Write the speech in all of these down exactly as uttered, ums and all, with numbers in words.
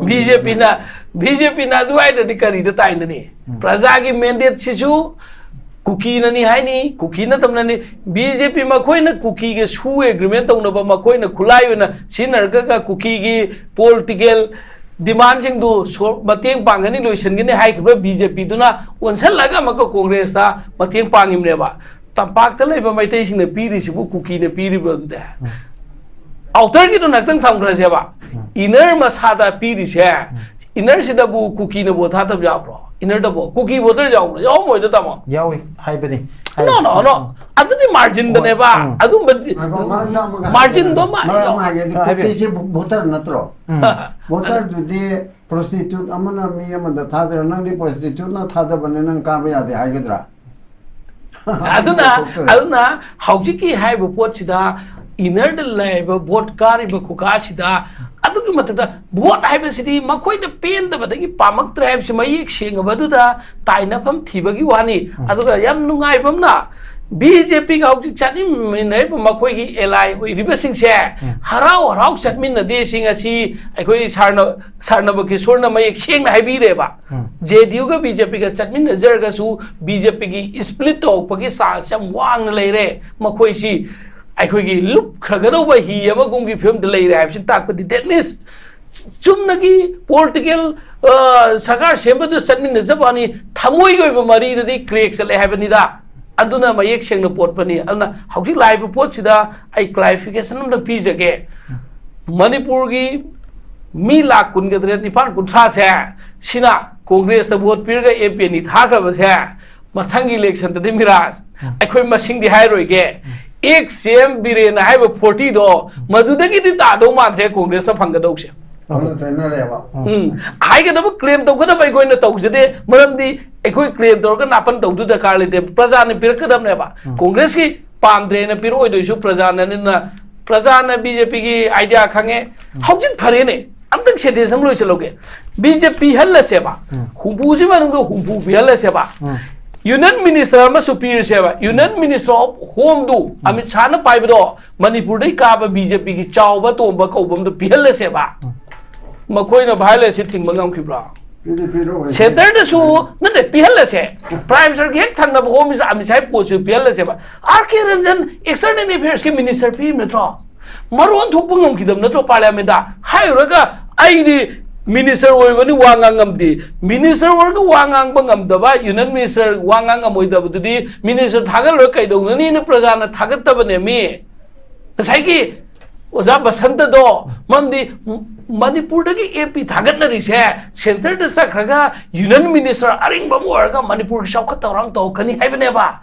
B J ꯄꯤꯅ, B J ꯄꯤꯅ ꯑꯗꯨꯋꯥꯏꯗꯗꯤ ꯀꯔꯤꯗ ꯇꯥꯏꯅꯅꯤ? ꯎꯝ꯫ ꯄ꯭ꯔꯖꯥꯒꯤ ꯃꯦꯟꯗꯦꯠꯁꯤꯁꯨ ꯀꯨꯀꯤꯅꯅꯤ ꯍꯥꯏꯅꯤ, ꯀꯨꯀꯤ ꯅꯠꯇꯕꯅꯅꯤ꯫ ꯕꯤ ꯖꯦ ꯄꯤ ꯃꯈꯣꯏꯅ ꯀꯨꯀꯤꯒ ꯁꯨ ꯑꯦꯒ꯭ꯔꯤꯃꯦꯟ ꯇꯧꯅꯕ ꯃꯈꯣꯏꯅ ꯈꯨꯠꯂꯥꯏ ꯑꯣꯏꯅ ꯁꯤꯖꯤꯟꯅꯔꯒ ꯀꯨꯀꯤꯒꯤ ꯄꯣꯂꯤꯇꯤꯀꯦꯜ ꯗꯤꯃꯥꯟꯁꯤꯡꯗꯨ ꯁꯣ-, ꯃꯇꯦꯡ ꯄꯥꯡꯒꯅꯤ, ꯂꯣꯏꯁꯤꯟꯒꯅꯤ ꯍꯥꯏꯈꯤꯕ ꯕꯤ ꯖꯦ ꯄꯤꯗꯨꯅ ꯑꯣꯟꯁꯤꯜꯂꯒ ꯑꯃꯨꯛꯀ ꯀꯣꯡꯒ꯭ꯔꯦꯁꯇ ꯃꯇꯦꯡ ꯄꯥꯡꯉꯤꯕꯅꯦꯕ꯫ ꯇꯝꯄꯥꯛꯇ ꯂꯩꯕ ꯃꯩꯇꯩꯁꯤꯡꯅ ꯄꯤꯔꯤꯁꯤꯕꯨ ꯀꯨꯀꯤꯅ ꯄꯤꯔꯤꯕ꯭ꯔꯣ ꯑꯗꯨꯗꯤ? ꯎꯝ꯫ ꯑꯥꯎꯇꯔꯒꯤꯗꯣ ꯉꯥꯛꯇꯪ ꯊꯝꯈ꯭ꯔꯁꯦꯕ꯫ ꯎꯝ꯫ ꯏꯅꯔ ꯃꯁꯥꯗ ꯄꯤꯔꯤꯁꯦ, ꯎꯝ꯫ ꯏꯅꯔꯁꯤꯗꯕꯨ ꯀꯨꯀꯤꯅ ꯚꯣꯠ ꯊꯥꯗꯕ ꯌꯥꯎꯕ꯭ꯔꯣ? ꯏꯅꯔꯗꯕꯨ ꯀꯨꯀꯤ ꯚꯣꯇꯔ ꯌꯥꯎꯕ꯭ꯔꯣ? ꯌꯥꯎꯔꯝꯃꯣꯏꯗ, ꯇꯥꯃꯣ꯫ ꯌꯥꯎꯏ ꯍꯥꯏꯕꯅꯤ꯫ ꯅꯣ, ꯅꯣ, ꯅꯣ꯫ ꯑꯗꯨꯗꯤ ꯃꯥꯔꯖꯤꯟꯗꯅꯦꯕ꯫ ꯎꯝ꯫ ꯑꯗꯨꯝꯕ ꯉꯥꯏꯈꯣ, ꯃꯔꯛ ꯑꯃ ꯃꯥꯔꯖꯤꯟꯗꯣ ꯃꯥ ꯃꯔꯛ ꯑꯃ ꯍꯥꯏꯒꯦ꯫ ꯍꯥꯏꯕꯤꯌꯨ꯫ ꯀꯨꯀꯤꯁꯦ ꯚꯣꯇꯔ ꯅꯠꯇ꯭ꯔꯣ? ꯎꯝ꯫ ꯚꯣꯇꯔꯗꯨꯗꯤ ꯄ꯭ꯔꯣꯁꯇꯤꯇ꯭ꯌꯨꯠ ꯑꯃꯅ ꯃꯤ ꯑꯃꯗ ꯊꯥꯗꯣꯏꯔꯥ? ꯅꯪꯗꯤ ꯄ꯭ꯔꯣꯁꯇꯤꯇ꯭ꯌꯨꯠꯅ ꯊꯥꯗꯕꯅꯤ, ꯅꯪ ꯀꯥꯕ ꯌꯥꯗꯦ ꯍꯥꯏꯒꯗ꯭ꯔꯥ? ꯑꯗꯨꯅ, ꯊꯣꯛꯇꯣꯔꯦ꯫ ꯑꯗꯨꯅ ꯍꯧꯖꯤꯛꯀꯤ ꯍꯥꯏꯔꯤꯕ ꯄꯣꯠꯁꯤꯗ ꯏꯅꯔꯗ ꯂꯩꯔꯤꯕ ꯚꯣꯠ ꯀꯥꯔꯤꯕ ꯈꯨꯀꯥꯁꯤꯗ, ꯑꯗꯨꯒꯤ ꯃꯊꯛꯇ ꯚꯣꯠ ꯍꯥꯏꯕꯁꯤꯗꯤ ꯃꯈꯣꯏꯅ ꯄꯦꯟꯗꯕꯗꯒꯤ ꯄꯥꯝꯃꯛꯇ꯭ꯔꯦ ꯍꯥꯏꯕꯁꯤ ꯃꯌꯦꯛ ꯁꯦꯡꯉꯕꯗꯨꯗ ꯇꯥꯏꯅꯐꯝ ꯊꯤꯕꯒꯤ ꯋꯥꯅꯤ꯫ ꯎꯝ꯫ ꯑꯗꯨꯒ ꯌꯥꯝ ꯅꯨꯡꯉꯥꯏꯕ ꯑꯃꯅ, ꯕꯤ ꯖꯦ ꯄꯤꯒ ꯍꯧꯖꯤꯛ ꯆꯠꯃꯤꯟꯅꯔꯤꯕ ꯃꯈꯣꯏꯒꯤ ꯑꯦꯂꯥꯏ ꯑꯣꯏꯔꯤꯕꯁꯤꯡꯁꯦ ꯎꯝ꯫ ꯍꯔꯥꯎ ꯍꯔꯥꯎ ꯆꯠꯃꯤꯟꯅꯗꯦ꯫ ꯁꯤ ꯉꯁꯤ ꯑꯩꯈꯣꯏ ꯁꯥꯔꯅ-, ꯁꯥꯔꯅꯕ ꯀꯤꯁꯣꯔꯅ ꯃꯌꯦꯛ ꯁꯦꯡꯅ ꯍꯥꯏꯕꯤꯔꯦꯕ꯫ ꯎꯝ꯫ ꯖꯦ ꯗꯤ ꯌꯨꯒ ꯕꯤ ꯖꯦ ꯄꯤꯒ ꯆꯠꯃꯤꯟꯅꯖꯔꯒꯁꯨ ꯕꯤ ꯖꯦ ꯄꯤꯒꯤ ꯁ꯭ꯄ꯭ꯂꯤꯠ ꯇꯧꯔꯛꯄꯒꯤ ꯆꯥꯟꯁ ꯌꯥꯝ ꯋꯥꯡꯅ ꯂꯩꯔꯦ꯫ ꯃꯈꯣꯏꯁꯤ ꯑꯩꯈꯣꯏꯒꯤ ꯂꯨꯞꯈ꯭ꯔꯒꯗꯧꯕ ꯍꯤ ꯑꯃꯒꯨꯝꯒꯤ ꯐꯤꯕꯝꯗ ꯂꯩꯔꯦ ꯍꯥꯏꯕꯁꯤ ꯇꯥꯛꯄꯗꯤ, that means ꯆꯨꯝꯅꯒꯤ ꯄꯣꯂꯤꯇꯤꯀꯦꯜ, ꯑ, ꯁꯔꯀꯥꯔ ꯁꯦꯝꯕꯗ ꯆꯠꯃꯤꯟꯅꯖꯕ ꯋꯥꯅꯤ, ꯊꯃꯣꯏꯒꯤ ꯑꯣꯏꯕ ꯃꯔꯤꯗꯗꯤ ꯀ꯭ꯔꯦꯛ ꯆꯠꯂꯦ ꯍꯥꯏꯕꯅꯤꯗ꯫ ꯑꯗꯨꯅ ꯃꯌꯦꯛ ꯁꯦꯡꯅ ꯄꯣꯠꯄꯅꯤ꯫ ꯑꯗꯨꯅ ꯍꯧꯖꯤꯛ ꯂꯥꯛꯏꯕ ꯄꯣꯠꯁꯤꯗ ꯑꯩ ꯀ꯭ꯂꯥꯔꯤꯐꯤꯀꯦꯁꯟ ꯑꯃ ꯄꯤꯖꯒꯦ꯫ ꯃꯅꯤꯄꯨꯔꯒꯤ ꯃꯤ ꯂꯥꯈ ꯀꯨꯟꯒ ꯇꯔꯦꯠ, ꯅꯤꯄꯥꯟ, ꯀꯨꯟꯊ꯭ꯔꯥꯁꯦ, ꯁꯤꯅ ꯀꯣꯡꯒ꯭ꯔꯦꯁꯇ ꯚꯣꯠ ꯄꯤꯔꯒ ꯑꯦꯝ ꯄꯤ ꯑꯅꯤ ꯊꯥꯈ꯭ꯔꯕꯁꯦ, ꯃꯊꯪꯒꯤ ꯏꯂꯦꯛꯁꯟꯗꯗꯤ ꯃꯤꯔꯥꯖ, ꯎꯝ꯫ ꯑꯩꯈꯣꯏ ꯃꯁꯤꯡꯗꯤ ꯍꯥꯏꯔꯣꯏꯒꯦ, ꯎꯝ꯫ ꯑꯦꯛꯁ ꯁꯤ ꯑꯦꯝ ꯕꯤꯔꯦꯟꯅ ꯍꯥꯏꯕ ꯐꯣꯔꯇꯤꯗꯣ, ꯎꯝ꯫ ꯃꯗꯨꯗꯒꯤꯗꯤ ꯇꯥꯗꯧ ꯃꯥꯟꯗ꯭ꯔꯦ ꯀꯣꯡꯒ꯭ꯔꯦꯁꯇ ꯐꯪꯒꯗꯧꯁꯦ꯫ ꯑꯃꯅ ꯆꯠꯅꯔꯦꯕ꯫ ꯎꯝ꯫ ꯎꯝ꯫ ꯍꯥꯏꯒꯗꯕ, ꯀ꯭ꯂꯦꯝ ꯇꯧꯒꯗꯕ ꯑꯩꯈꯣꯏꯅ ꯇꯧꯖꯗꯦ, ꯃꯔꯝꯗꯤ ꯑꯩꯈꯣꯏ ꯀ꯭ꯂꯦꯝ ꯇꯧꯔꯒ ꯅꯥꯄꯟ ꯇꯧꯗꯨ ꯗꯔꯀꯥꯔ ꯂꯩꯇꯦ, ꯄ꯭ꯔꯖꯥꯅ ꯄꯤꯔꯛꯀꯗꯕꯅꯦꯕ꯫ ꯎꯝ꯫ ꯀꯣꯡꯒ꯭ꯔꯦꯁꯀꯤ ꯄꯥꯝꯗ꯭ꯔꯦꯅ ꯄꯤꯔꯛꯑꯣꯏꯗꯣꯏꯁꯨ ꯄ꯭ꯔꯖꯥꯅꯅꯤꯅ, ꯄ꯭ꯔꯖꯥꯅ ꯕꯤ ꯖꯦ ꯄꯤꯒꯤ ꯑꯥꯏꯗꯤꯌꯥ ꯈꯪꯉꯦ꯫ ꯎꯝ꯫ ꯍꯧꯖꯤꯛ ꯐꯔꯦꯅꯦ, ꯑꯝꯇꯪ ꯁꯦꯟꯇꯦꯟꯁ ꯑꯃ ꯂꯣꯏꯁꯤꯜꯍꯧꯒꯦ꯫ ꯕꯤ ꯖꯦ ꯄꯤ ꯍꯜꯂꯁꯦꯕ, ꯎꯝ꯫ ꯍꯨꯝꯐꯨꯁꯤ ꯃꯅꯨꯡꯗ ꯍꯨꯝꯐꯨ ꯄꯤꯍꯜꯂꯁꯦꯕ꯫ ꯎꯝ꯫ ꯌꯨꯅꯤꯌꯟ ꯃꯤꯅꯤꯁꯇꯔ ꯑꯃꯁꯨ ꯄꯤꯔꯁꯦꯕ, ꯌꯨꯅꯤꯌꯟ ꯃꯤꯅꯤꯁꯇꯔ ꯑꯣꯐ ꯍꯣꯝꯗꯨ, ꯎꯝ꯫ ꯑꯃꯤꯠ ꯁꯥꯍꯅ ꯄꯥꯏꯕꯗꯣ, ꯃꯅꯤꯄꯨꯔꯗꯩ ꯀꯥꯕ ꯕꯤ ꯖꯦ ꯄꯤꯒꯤ ꯆꯥꯎꯕ ꯇꯣꯝꯕ ꯀꯧꯕ ꯑꯃꯗ ꯄꯤꯍꯜꯂꯁꯦꯕ꯫ ꯎꯝ꯫ ꯃꯈꯣꯏꯅ violence ꯁꯤ ꯊꯤꯡꯕ ꯉꯝꯈꯤꯕ꯭ꯔꯥ? ꯄꯤꯗꯤ ꯄꯤꯔꯛꯑꯣꯏ꯫ Centre ꯗꯁꯨ ꯅꯠꯇꯦ, ꯄꯤꯍꯜꯂꯁꯦ꯫ Prime Minister ꯒꯤ ꯍꯦꯛ ꯊꯪꯅꯕ Home Minister ꯑꯃꯤꯠ ꯁꯥꯍꯒꯤ post ꯁꯨ ꯄꯤꯍꯜꯂꯁꯦꯕ꯫ ꯑꯥꯔ ꯀꯦ ꯔꯟꯖꯟ External Affairs ꯀꯤ minister ꯄꯤꯔꯤꯕ ꯅꯠꯇ꯭ꯔꯣ? ꯃꯔꯣꯟ ꯊꯣꯛꯄ ꯉꯝꯈꯤꯗꯕ ꯅꯠꯇ꯭ꯔꯣ Parliament ꯗ? ꯍꯥꯏꯔꯨꯔꯒ ꯑꯩꯗꯤ minister ꯑꯣꯏꯕꯅꯤ, ꯋꯥ ꯉꯥꯡ ꯉꯝꯗꯦ꯫ Minister ꯑꯣꯏꯔꯒ ꯋꯥ ꯉꯥꯡꯕ ꯉꯝꯗꯕ Union Minister ꯋꯥ ꯉꯥꯡ ꯉꯝꯃꯣꯏꯗꯕꯗꯨꯗꯤ minister ꯊꯥꯒꯠꯂꯣꯏ ꯀꯩꯗꯧꯅꯅꯤꯅ ꯄ꯭ꯔꯖꯥꯅ ꯊꯥꯒꯠꯇꯕꯅꯦꯃꯤ꯫ ꯉꯁꯥꯏꯒꯤ ꯑꯣꯖꯥ ꯕꯁꯟꯇꯗꯣ, ꯃꯔꯝꯗꯤ ꯃꯅꯤꯄꯨꯔꯗꯒꯤ M P ꯊꯥꯒꯠꯅꯔꯤꯁꯦ Centre ꯗ ꯆꯠꯈ꯭ꯔꯒ Union Minister ꯑꯔꯤꯡꯕ ꯑꯃ ꯑꯣꯏꯔꯒ ꯃꯅꯤꯄꯨꯔꯒꯤ ꯆꯥꯎꯈꯠ ꯊꯧꯔꯥꯡ ꯇꯧꯔꯛꯀꯅꯤ ꯍꯥꯏꯕꯅꯦꯕ꯫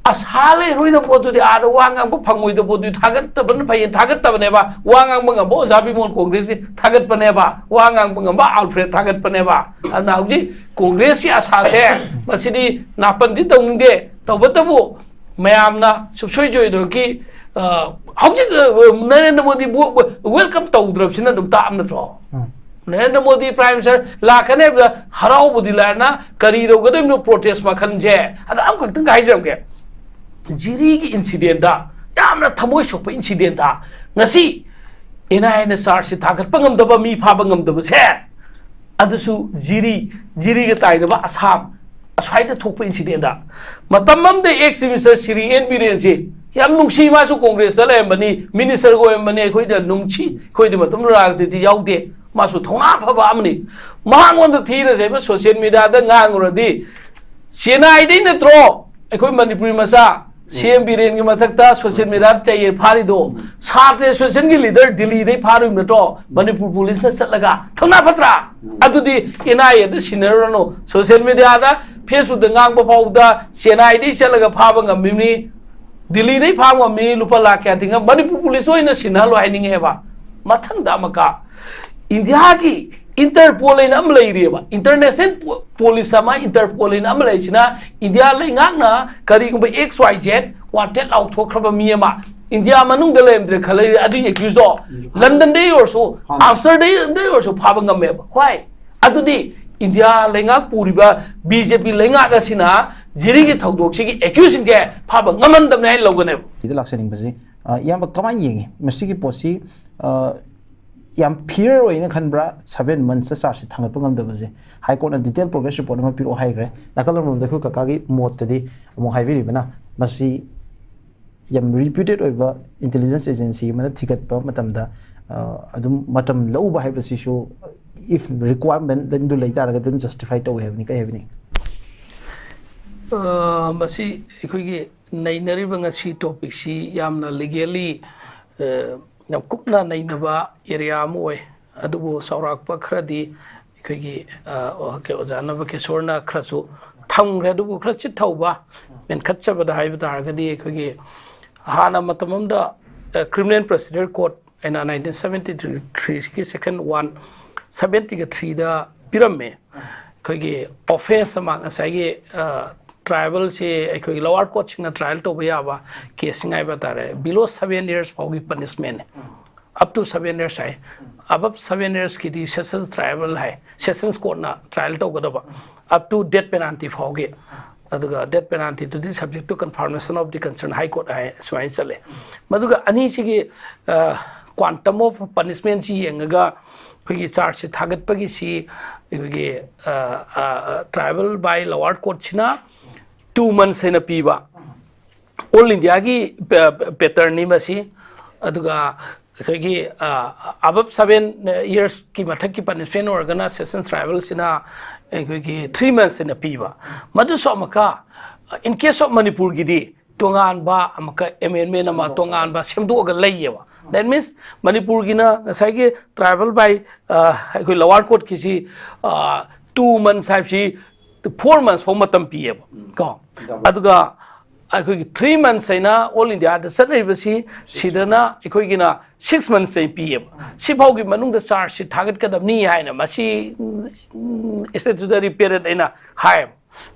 ꯑꯁꯥ ꯂꯩꯔꯣꯏꯗꯕ ꯄꯣꯠꯇꯨꯗꯤ, ꯑꯥꯗ ꯋꯥ ꯉꯥꯡꯕ ꯐꯪꯉꯣꯏꯗꯕ ꯄꯣꯠꯇꯨꯗꯤ ꯊꯥꯒꯠꯇꯕꯅ ꯐꯩꯌꯦꯅ ꯊꯥꯒꯠꯇꯕꯅꯦꯕ꯫ ꯋꯥ ꯉꯥꯡꯕ ꯉꯝꯕ ꯑꯣꯖꯥ ꯕꯤꯃꯣꯜ Congress ꯀꯤ ꯊꯥꯒꯠꯄꯅꯦꯕ꯫ ꯋꯥ ꯉꯥꯡꯕ ꯉꯝꯕ Alfred ꯊꯥꯒꯠꯄꯅꯦꯕ꯫ ꯑꯗꯨꯅ ꯍꯧꯖꯤꯛ Congress ꯀꯤ ꯑꯁꯥꯁꯦ ꯃꯁꯤꯗꯤ ꯅꯥꯄꯟꯗꯤ ꯇꯧꯅꯤꯡꯗꯦ꯫ ꯇꯧꯕꯇꯕꯨ ꯃꯌꯥꯝꯅ ꯁꯨꯞꯁꯣꯏ ꯁꯣꯏꯗꯕꯒꯤ, ꯑ, ꯍꯧꯖꯤꯛ, ꯑ, ꯅꯔꯦꯟꯗ꯭ꯔ ꯃꯣꯗꯤꯕꯨ welcome ꯇꯧꯗ꯭ꯔꯕꯁꯤꯅ ꯑꯗꯨꯝ ꯇꯥꯛꯑꯝ ꯅꯠꯇ꯭ꯔꯣ? ꯎꯝ꯫ ꯅꯔꯦꯟꯗ꯭ꯔ ꯃꯣꯗꯤ Prime Minister ꯂꯥꯛꯀꯅꯤ ꯍꯥꯏꯕꯗ ꯍꯔꯥꯎꯕꯗꯤ ꯂꯥꯏꯔꯅ ꯀꯔꯤ ꯇꯧꯒꯗꯣꯏꯅꯣ protest ꯃꯈꯜꯁꯦ? ꯑꯗ ꯑꯃꯈꯛꯇꯪꯒ ꯍꯥꯏꯖꯔꯝꯒꯦ꯫ ꯖꯤꯔꯤꯒꯤ incident ꯇ ꯌꯥꯝꯅ ꯊꯃꯣꯏ ꯁꯣꯛꯄ incident ꯇ ꯉꯁꯤ N I A ꯅ charge sheet ꯊꯥꯒꯠꯄ ꯉꯝꯗꯕ, ꯃꯤ ꯐꯥꯕ ꯉꯝꯗꯕꯁꯦ, ꯑꯗꯨꯁꯨ ꯖꯤꯔꯤ, ꯖꯤꯔꯤꯒ ꯇꯥꯏꯅꯕ ꯑꯁꯥꯝ, ꯑꯁ꯭ꯋꯥꯏꯗ ꯊꯣꯛꯄ incident ꯇ꯫ ꯃꯇꯝ ꯑꯃꯗ ex minister ꯁ꯭ꯔꯤ ꯑꯦꯟ ꯕꯤꯔꯦꯟꯁꯤ ꯌꯥꯝ ꯅꯨꯡꯁꯤ, ꯃꯥꯁꯨ Congress ꯇ ꯂꯩꯔꯝꯕꯅꯤ, minister ꯒ ꯑꯣꯏꯔꯝꯕꯅꯤ, ꯑꯩꯈꯣꯏꯗ ꯅꯨꯡꯁꯤ, ꯑꯩꯈꯣꯏꯗꯤ ꯃꯇꯝꯗꯨꯗ ꯔꯥꯖꯅꯤꯇꯤ ꯌꯥꯎꯗꯦ, ꯃꯥꯁꯨ ꯊꯧꯅꯥ ꯐꯕ ꯑꯃꯅꯤ꯫ ꯃꯍꯥꯛꯉꯣꯟꯗ ꯊꯤꯅ ꯆꯩꯕ social media ꯗ ꯉꯥꯡꯉꯨꯔꯗꯤ, ꯆꯦꯟꯅꯥꯏꯗꯩ ꯅꯠꯇ꯭ꯔꯣ ꯑꯩꯈꯣꯏ ꯃꯅꯤꯄꯨꯔꯤ ꯃꯆꯥ ꯁꯤ ꯑꯦꯝ ꯕꯤꯔꯦꯟꯒꯤ ꯃꯊꯛꯇ social media ꯗ ꯆꯩꯌꯦ ꯐꯥꯔꯤꯗꯣ? ꯁꯥꯇ꯭ꯔ association ꯒꯤ leader ꯗꯤꯜꯂꯤꯗꯩ ꯐꯥꯔꯨꯏ ꯅꯠꯇ꯭ꯔꯣ ꯃꯅꯤꯄꯨꯔ police ꯅ ꯆꯠꯂꯒ? ꯊꯧꯅꯥ ꯐꯠꯇ꯭ꯔꯥ? ꯑꯗꯨꯗꯤ N I A the ꯁꯤꯟꯅꯔꯨꯔꯅꯨ, social media the, Facebook ꯇ ꯉꯥꯡꯕ ꯐꯥꯎꯗ ꯆꯦꯟꯅꯥꯏꯗꯩ ꯆꯠꯂꯒ ꯐꯥꯕ ꯉꯝꯃꯤꯕꯅꯤ, ꯗꯤꯜꯂꯤꯗꯩ ꯐꯥꯕ ꯉꯝꯃꯤ, ꯂꯨꯄꯥ ꯂꯥꯈ ꯀꯌꯥ ꯇꯤꯡꯉ, ꯃꯅꯤꯄꯨꯔ police ꯑꯣꯏꯅ ꯁꯤꯟꯅꯍꯜꯂꯣ ꯍꯥꯏꯅꯤꯡꯉꯦꯕ꯫ ꯃꯊꯪꯗ ꯑꯃꯨꯛꯀ ꯏꯟꯗꯤꯌꯥꯒꯤ Interpol ꯍꯥꯏꯅ ꯑꯃ ꯂꯩꯔꯤꯑꯕ, international po-, police ꯑꯃ, Interpol ꯍꯥꯏꯅ ꯑꯃ ꯂꯩꯔꯤꯁꯤꯅ ꯏꯟꯗꯤꯌꯥ ꯂꯩꯉꯥꯛꯅ ꯀꯔꯤꯒꯨꯝꯕ X Y Z wanted ꯂꯥꯎꯊꯣꯛꯈ꯭ꯔꯕ ꯃꯤ ꯑꯃ ꯏꯟꯗꯤꯌꯥ ꯃꯅꯨꯡꯗ ꯂꯩꯔꯝꯗ꯭ꯔꯦ ꯈꯜꯂꯗꯤ, ꯑꯗꯨꯒꯤ accuse ꯇꯣ ꯎꯝ꯫ London ꯗꯩ ꯑꯣꯏꯔꯁꯨ, ꯐꯥꯕ꯫ Amsterdam ꯗꯩ ꯑꯣꯏꯔꯁꯨ ꯐꯥꯕ ꯉꯝꯃꯦꯕ꯫ ꯍꯣꯏ, ꯑꯗꯨꯗꯤ ꯏꯟꯗꯤꯌꯥ ꯂꯩꯉꯥꯛ ꯄꯨꯔꯤꯕ B J P ꯂꯩꯉꯥꯛ ꯑꯁꯤꯅ ꯖꯤꯔꯤꯒꯤ ꯊꯧꯗꯣꯛꯁꯤꯒꯤ accuse ꯁꯤꯡꯁꯦ ꯐꯥꯕ ꯉꯝꯍꯟꯗꯕꯅꯤ ꯍꯥꯏꯅ ꯂꯧꯒꯅꯦꯕ꯫ ꯁꯤꯗ ꯂꯥꯛꯆꯅꯤꯡꯕꯁꯤ, ꯑ, ꯏꯌꯥꯝꯕ ꯀꯃꯥꯏꯅ ꯌꯦꯡꯉꯤ ꯃꯁꯤꯒꯤ ꯄꯣꯠꯁꯤ? ꯑ, ꯌꯥꯝ ꯐꯤꯌꯔ ꯑꯣꯏꯅ ꯈꯟꯕ꯭ꯔꯥ, ꯁꯚꯦꯟ ꯃꯟꯁꯇ ꯆꯥꯔꯖꯁꯤ ꯊꯥꯡꯒꯠꯄ ꯉꯝꯗꯕꯁꯦ? ꯍꯥꯏ ꯀꯣꯔꯠꯅ ꯗꯤꯇꯦꯜ ꯄ꯭ꯔꯣꯒ꯭ꯔꯦꯁ ꯔꯤꯄꯣꯔꯠ ꯑꯃ ꯄꯤꯔꯛꯑꯣ ꯍꯥꯏꯈ꯭ꯔꯦ꯫ ꯅꯥꯀꯜ ꯑꯃꯔꯣꯝꯗ ꯑꯩꯈꯣꯏ ꯀꯀꯥꯒꯤ ꯃꯣꯠꯇꯗꯤ ꯑꯃꯨꯛ ꯍꯥꯏꯕꯤꯔꯤꯕꯅ, ꯃꯁꯤ ꯌꯥꯝ ꯔꯤꯄ꯭ꯌꯨꯇꯦꯠ ꯑꯣꯏꯕ ꯏꯟꯇꯦꯂꯤꯖꯦꯟꯁ ꯑꯦꯖꯦꯟꯁꯤ ꯑꯃꯅ ꯊꯤꯒꯠꯄ ꯃꯇꯝꯗ, ꯑ, ꯑꯗꯨꯝ ꯃꯇꯝ ꯂꯧꯕ ꯍꯥꯏꯕꯁꯤꯁꯨ, ꯏꯐ ꯔꯤꯀ꯭ꯋꯥꯏꯔꯃꯦꯟꯗꯨ ꯂꯩ ꯇꯥꯔꯒꯗꯤ, ꯑꯗꯨꯝ ꯖꯁꯇꯤꯐꯥꯏ ꯇꯧꯋꯦ ꯍꯥꯏꯕꯅꯤ꯫ ꯀꯩ ꯍꯥꯏꯕꯤꯅꯤꯡꯉꯤ? ꯑ, ꯃꯁꯤ ꯑꯩꯈꯣꯏꯒꯤ ꯅꯩꯅꯔꯤꯕ ꯉꯁꯤ ꯇꯣꯄꯤꯛꯁꯤ ꯌꯥꯝꯅ ꯂꯤꯒꯦꯜꯂꯤ ꯌꯥꯝ ꯀꯨꯞꯅ ꯅꯩꯅꯕ ꯑꯦꯔꯤꯌꯥ ꯑꯃ ꯑꯣꯏ꯫ ꯑꯗꯨꯕꯨ ꯆꯥꯎꯔꯥꯛꯄ ꯈꯔꯗꯤ ꯑꯩꯈꯣꯏꯒꯤ, ꯑ, ꯑꯣ-, ꯀꯩ, ꯑꯣꯖꯥ ꯅꯕꯀꯤꯁꯣꯔꯅ ꯈꯔꯁꯨ ꯊꯝꯈ꯭ꯔꯦ꯫ ꯑꯗꯨꯕꯨ ꯈꯔ ꯆꯤꯠꯊꯧꯕ, ꯃꯦꯟꯈꯠꯆꯕꯗ ꯍꯥꯏꯕ ꯇꯥꯔꯒꯗꯤ, ꯑꯩꯈꯣꯏꯒꯤ ꯍꯥꯟꯅ ꯃꯇꯝ ꯑꯃꯗ, ꯑ, ꯀ꯭ꯔꯤꯃꯤꯅꯦꯜ ꯄ꯭ꯔꯣꯁꯤꯗꯔ ꯀꯣꯗ ꯑꯩꯅ ꯅꯥꯏꯟꯇꯤꯟ ꯁꯕꯦꯟꯇꯤ ꯊ꯭ꯔꯤꯒꯤ ꯁꯦꯛꯁꯟ ꯋꯥꯟ ꯁꯕꯦꯟꯇꯤꯒ ꯊ꯭ꯔꯤꯗ ꯄꯤꯔꯝꯃꯦ꯫ ꯑꯩꯈꯣꯏꯒꯤ ꯑꯣꯐꯦꯟꯁ ꯑꯃ, ꯉꯁꯥꯏꯒꯤ, ꯑ, ꯇ꯭ꯔꯥꯏꯕꯦꯜꯁꯦ ꯑꯩꯈꯣꯏꯒꯤ ꯂꯋꯥꯔ ꯀꯣꯔꯠꯁꯤꯡꯅ ꯇ꯭ꯔꯥꯏꯌꯦꯜ ꯇꯧꯕ ꯌꯥꯕ ꯀꯦꯁꯁꯤꯡ ꯍꯥꯏꯕ ꯇꯥꯔꯦ, ꯕꯤꯂꯣ ꯁꯕꯦꯟ ꯌꯔꯁ ꯐꯥꯎꯒꯤ ꯄꯅꯤꯁꯃꯦꯟꯅꯦ꯫ ꯑꯞ ꯇꯨ ꯁꯕꯦꯟ ꯌꯔꯁ ꯍꯥꯏ꯫ ꯑꯕꯞ ꯁꯕꯦꯟ ꯌꯔꯁꯀꯤꯗꯤ ꯁꯦꯁꯟꯁ ꯇ꯭ꯔꯥꯏꯕꯦꯜ ꯍꯥꯏ, ꯁꯦꯁꯟꯁ ꯀꯣꯔꯠꯅ ꯇ꯭ꯔꯥꯏꯌꯦꯜ ꯇꯧꯒꯗꯕ, ꯑꯞ ꯇꯨ ꯗꯦꯠ ꯄꯦꯅꯥꯜꯇꯤ ꯐꯥꯎꯒꯤ꯫ ꯑꯗꯨꯒ ꯗꯦꯠ ꯄꯦꯅꯥꯜꯇꯤꯗꯨꯗꯤ subject to confirmation of the concern High Court ꯍꯥꯏ, ꯁꯨꯃꯥꯏꯅ ꯆꯠꯂꯦ꯫ ꯃꯗꯨꯒ ꯑꯅꯤꯁꯤꯒꯤ, ꯑ, quantum of punishment ꯁꯤ ꯌꯦꯡꯉꯒ ꯑꯩꯈꯣꯏꯒꯤ ꯆꯥꯔꯖꯁꯤ ꯊꯥꯒꯠꯄꯒꯤꯁꯤ ꯑꯩꯈꯣꯏꯒꯤ, ꯑ, ꯑ, ꯇ꯭ꯔꯥꯏꯕꯦꯜ ꯕꯥꯏ ꯂꯋꯥꯔ ꯀꯣꯔꯠꯁꯤꯅ ꯇꯨ ꯃꯟꯁ ꯍꯥꯏꯅ ꯄꯤꯕ, ꯑꯣꯜ ꯏꯟꯗꯤꯌꯥꯒꯤ ꯄꯦ-, ꯄꯦꯇꯔꯟꯅꯤ ꯃꯁꯤ꯫ ꯑꯗꯨꯒ ꯑꯩꯈꯣꯏꯒꯤ, ꯑ, ꯑꯕꯞ ꯁꯕꯦꯟ ꯌꯔꯁꯀꯤ ꯃꯊꯛꯀꯤ ꯄꯅꯤꯁꯃꯦꯟ ꯑꯣꯏꯔꯒꯅ ꯁꯦꯁꯟꯁ ꯇ꯭ꯔꯥꯏꯕꯦꯜꯁꯤꯅ ꯑꯩꯈꯣꯏꯒꯤ ꯊ꯭ꯔꯤ ꯃꯟꯁ ꯍꯥꯏꯅ ꯄꯤꯕ꯫ ꯃꯗꯨꯁꯨ ꯑꯃꯨꯛꯀ, in case of ꯃꯅꯤꯄꯨꯔꯒꯤꯗꯤ ꯇꯣꯉꯥꯟꯕ ꯑꯃꯨꯛꯀ ꯑꯦꯃꯦꯟꯃꯦꯟ ꯑꯃ ꯇꯣꯉꯥꯟꯕ ꯁꯦꯝꯗꯣꯛꯑꯒ ꯂꯩꯌꯦꯕ꯫ That means ꯃꯅꯤꯄꯨꯔꯒꯤꯅ ꯉꯁꯥꯏꯒꯤ ꯇ꯭ꯔꯥꯏꯕꯦꯜ ꯕꯥꯏ, ꯑ, ꯑꯩꯈꯣꯏ ꯂꯋꯥꯔ ꯀꯣꯔꯠꯀꯤꯁꯤ, ꯑ, ꯇꯨ ꯃꯟꯁ ꯍꯥꯏꯕꯁꯤ ꯐꯣꯔ ꯃꯟꯁ ꯐꯥꯎ ꯃꯇꯝ ꯄꯤꯌꯦꯕ ꯀꯣ꯫ ꯑꯗꯨꯒ ꯑꯩꯈꯣꯏꯒꯤ ꯊ꯭ꯔꯤ ꯃꯟꯁ ꯍꯥꯏꯅ ꯑꯣꯜ ꯏꯟꯗꯤꯌꯥꯗ ꯆꯠꯅꯔꯤꯕꯁꯤ, ꯁꯤꯗꯅ ꯑꯩꯈꯣꯏꯒꯤꯅ ꯁꯤꯛꯁ ꯃꯟꯁ ꯍꯥꯏꯅ ꯄꯤꯌꯦꯕ꯫ ꯁꯤ ꯐꯥꯎꯒꯤ ꯃꯅꯨꯡꯗ ꯆꯥꯔꯖꯁꯤ ꯊꯥꯒꯠꯀꯗꯕꯅꯤ ꯍꯥꯏꯅ ꯃꯁꯤ, ꯎꯝ, statutory period ꯑꯩꯅ ꯍꯥꯏꯌꯦꯕ꯫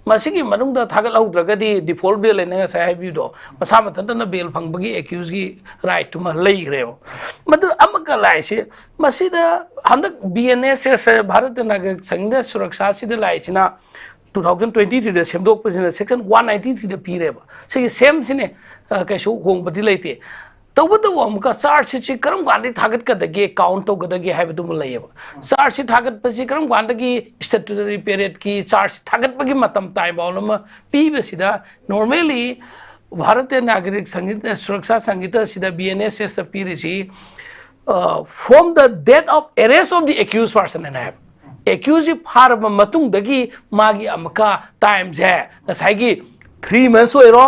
ꯃꯁꯤꯒꯤ ꯃꯅꯨꯡꯗ ꯊꯥꯒꯠꯍꯧꯗ꯭ꯔꯒꯗꯤ ꯗꯤꯐꯣꯜꯠ ꯕꯦꯜ ꯍꯥꯏꯅ ꯉꯁꯥꯏ ꯍꯥꯏꯕꯤꯕꯗꯣ, ꯃꯁꯥ ꯃꯊꯟꯇꯅ ꯕꯦꯜ ꯐꯪꯕꯒꯤ ꯑꯦꯀ꯭ꯌꯨꯁꯀꯤ ꯔꯥꯏꯠꯇꯨꯃ ꯂꯩꯈ꯭ꯔꯦꯕ꯫ ꯃꯗꯨ ꯑꯃꯒ ꯂꯥꯛꯏꯁꯦ, ꯃꯁꯤꯗ ꯍꯟꯗꯛ B N S S, Bharat Nagarik ꯁꯪꯘ ꯁꯨꯔꯛꯁꯥꯁꯤꯗ ꯂꯥꯛꯏꯁꯤꯅ ꯇꯨ ꯊꯥꯎꯖꯟ ꯇ꯭ꯋꯦꯟꯇꯤ ꯊ꯭ꯔꯤꯗ ꯁꯦꯝꯗꯣꯛꯄꯁꯤꯅ ꯁꯦꯛꯁꯟ ꯋꯥꯟ ꯅꯥꯏꯟꯇꯤ ꯊ꯭ꯔꯤꯗ ꯄꯤꯔꯦꯕ꯫ ꯁꯤꯒꯤ ꯁꯦꯝꯁꯤꯅꯦ, ꯑ, ꯀꯩꯁꯨ ꯍꯣꯡꯕꯗꯤ ꯂꯩꯇꯦ꯫ ꯇꯧꯕꯇꯕꯨ ꯑꯃꯨꯛꯀ ꯆꯥꯔꯖ ꯁꯤꯠꯁꯤ ꯀꯔꯝ ꯀꯥꯟꯗꯒꯤ ꯊꯥꯒꯠꯀꯗꯒꯦ, ꯀꯥꯎꯟ ꯇꯧꯒꯗꯒꯦ ꯍꯥꯏꯕꯗꯨꯃ ꯂꯩꯌꯦꯕ꯫ ꯆꯥꯔꯖ ꯁꯤꯠ ꯊꯥꯒꯠꯄꯁꯤ ꯀꯔꯝ ꯀꯥꯟꯗꯒꯤ ꯁ꯭ꯇꯦꯇꯨꯇꯣꯔꯤ ꯄꯦꯔꯦꯠꯀꯤ ꯆꯥꯔꯖ ꯊꯥꯒꯠꯄꯒꯤ ꯃꯇꯝ ꯇꯥꯏꯝ ꯕꯥꯎꯟ ꯑꯃ ꯄꯤꯕꯁꯤꯗ, ꯅꯣꯔꯃꯦꯜꯂꯤ ꯚꯥꯔꯠꯇ ꯅꯥꯒꯔꯤꯛ ꯁꯪꯍꯤꯇꯥ, ꯁꯨꯔꯛꯁꯥ ꯁꯪꯍꯤꯇꯥꯁꯤꯗ, ꯕꯤ ꯑꯦꯟ ꯑꯦꯁ ꯑꯦꯁꯇ ꯄꯤꯔꯤꯁꯤ, from the date of arrest of the accused person ꯍꯥꯏꯅ ꯍꯥꯏꯕ꯫ ꯑꯦꯀ꯭ꯌꯨꯁꯁꯤ ꯐꯥꯔꯕ ꯃꯇꯨꯡꯗꯒꯤ ꯃꯥꯒꯤ ꯑꯃꯨꯛꯀ ꯇꯥꯏꯝꯁꯦ ꯉꯁꯥꯏꯒꯤ ꯊ꯭ꯔꯤ ꯃꯟꯁ ꯑꯣꯏꯔꯣ,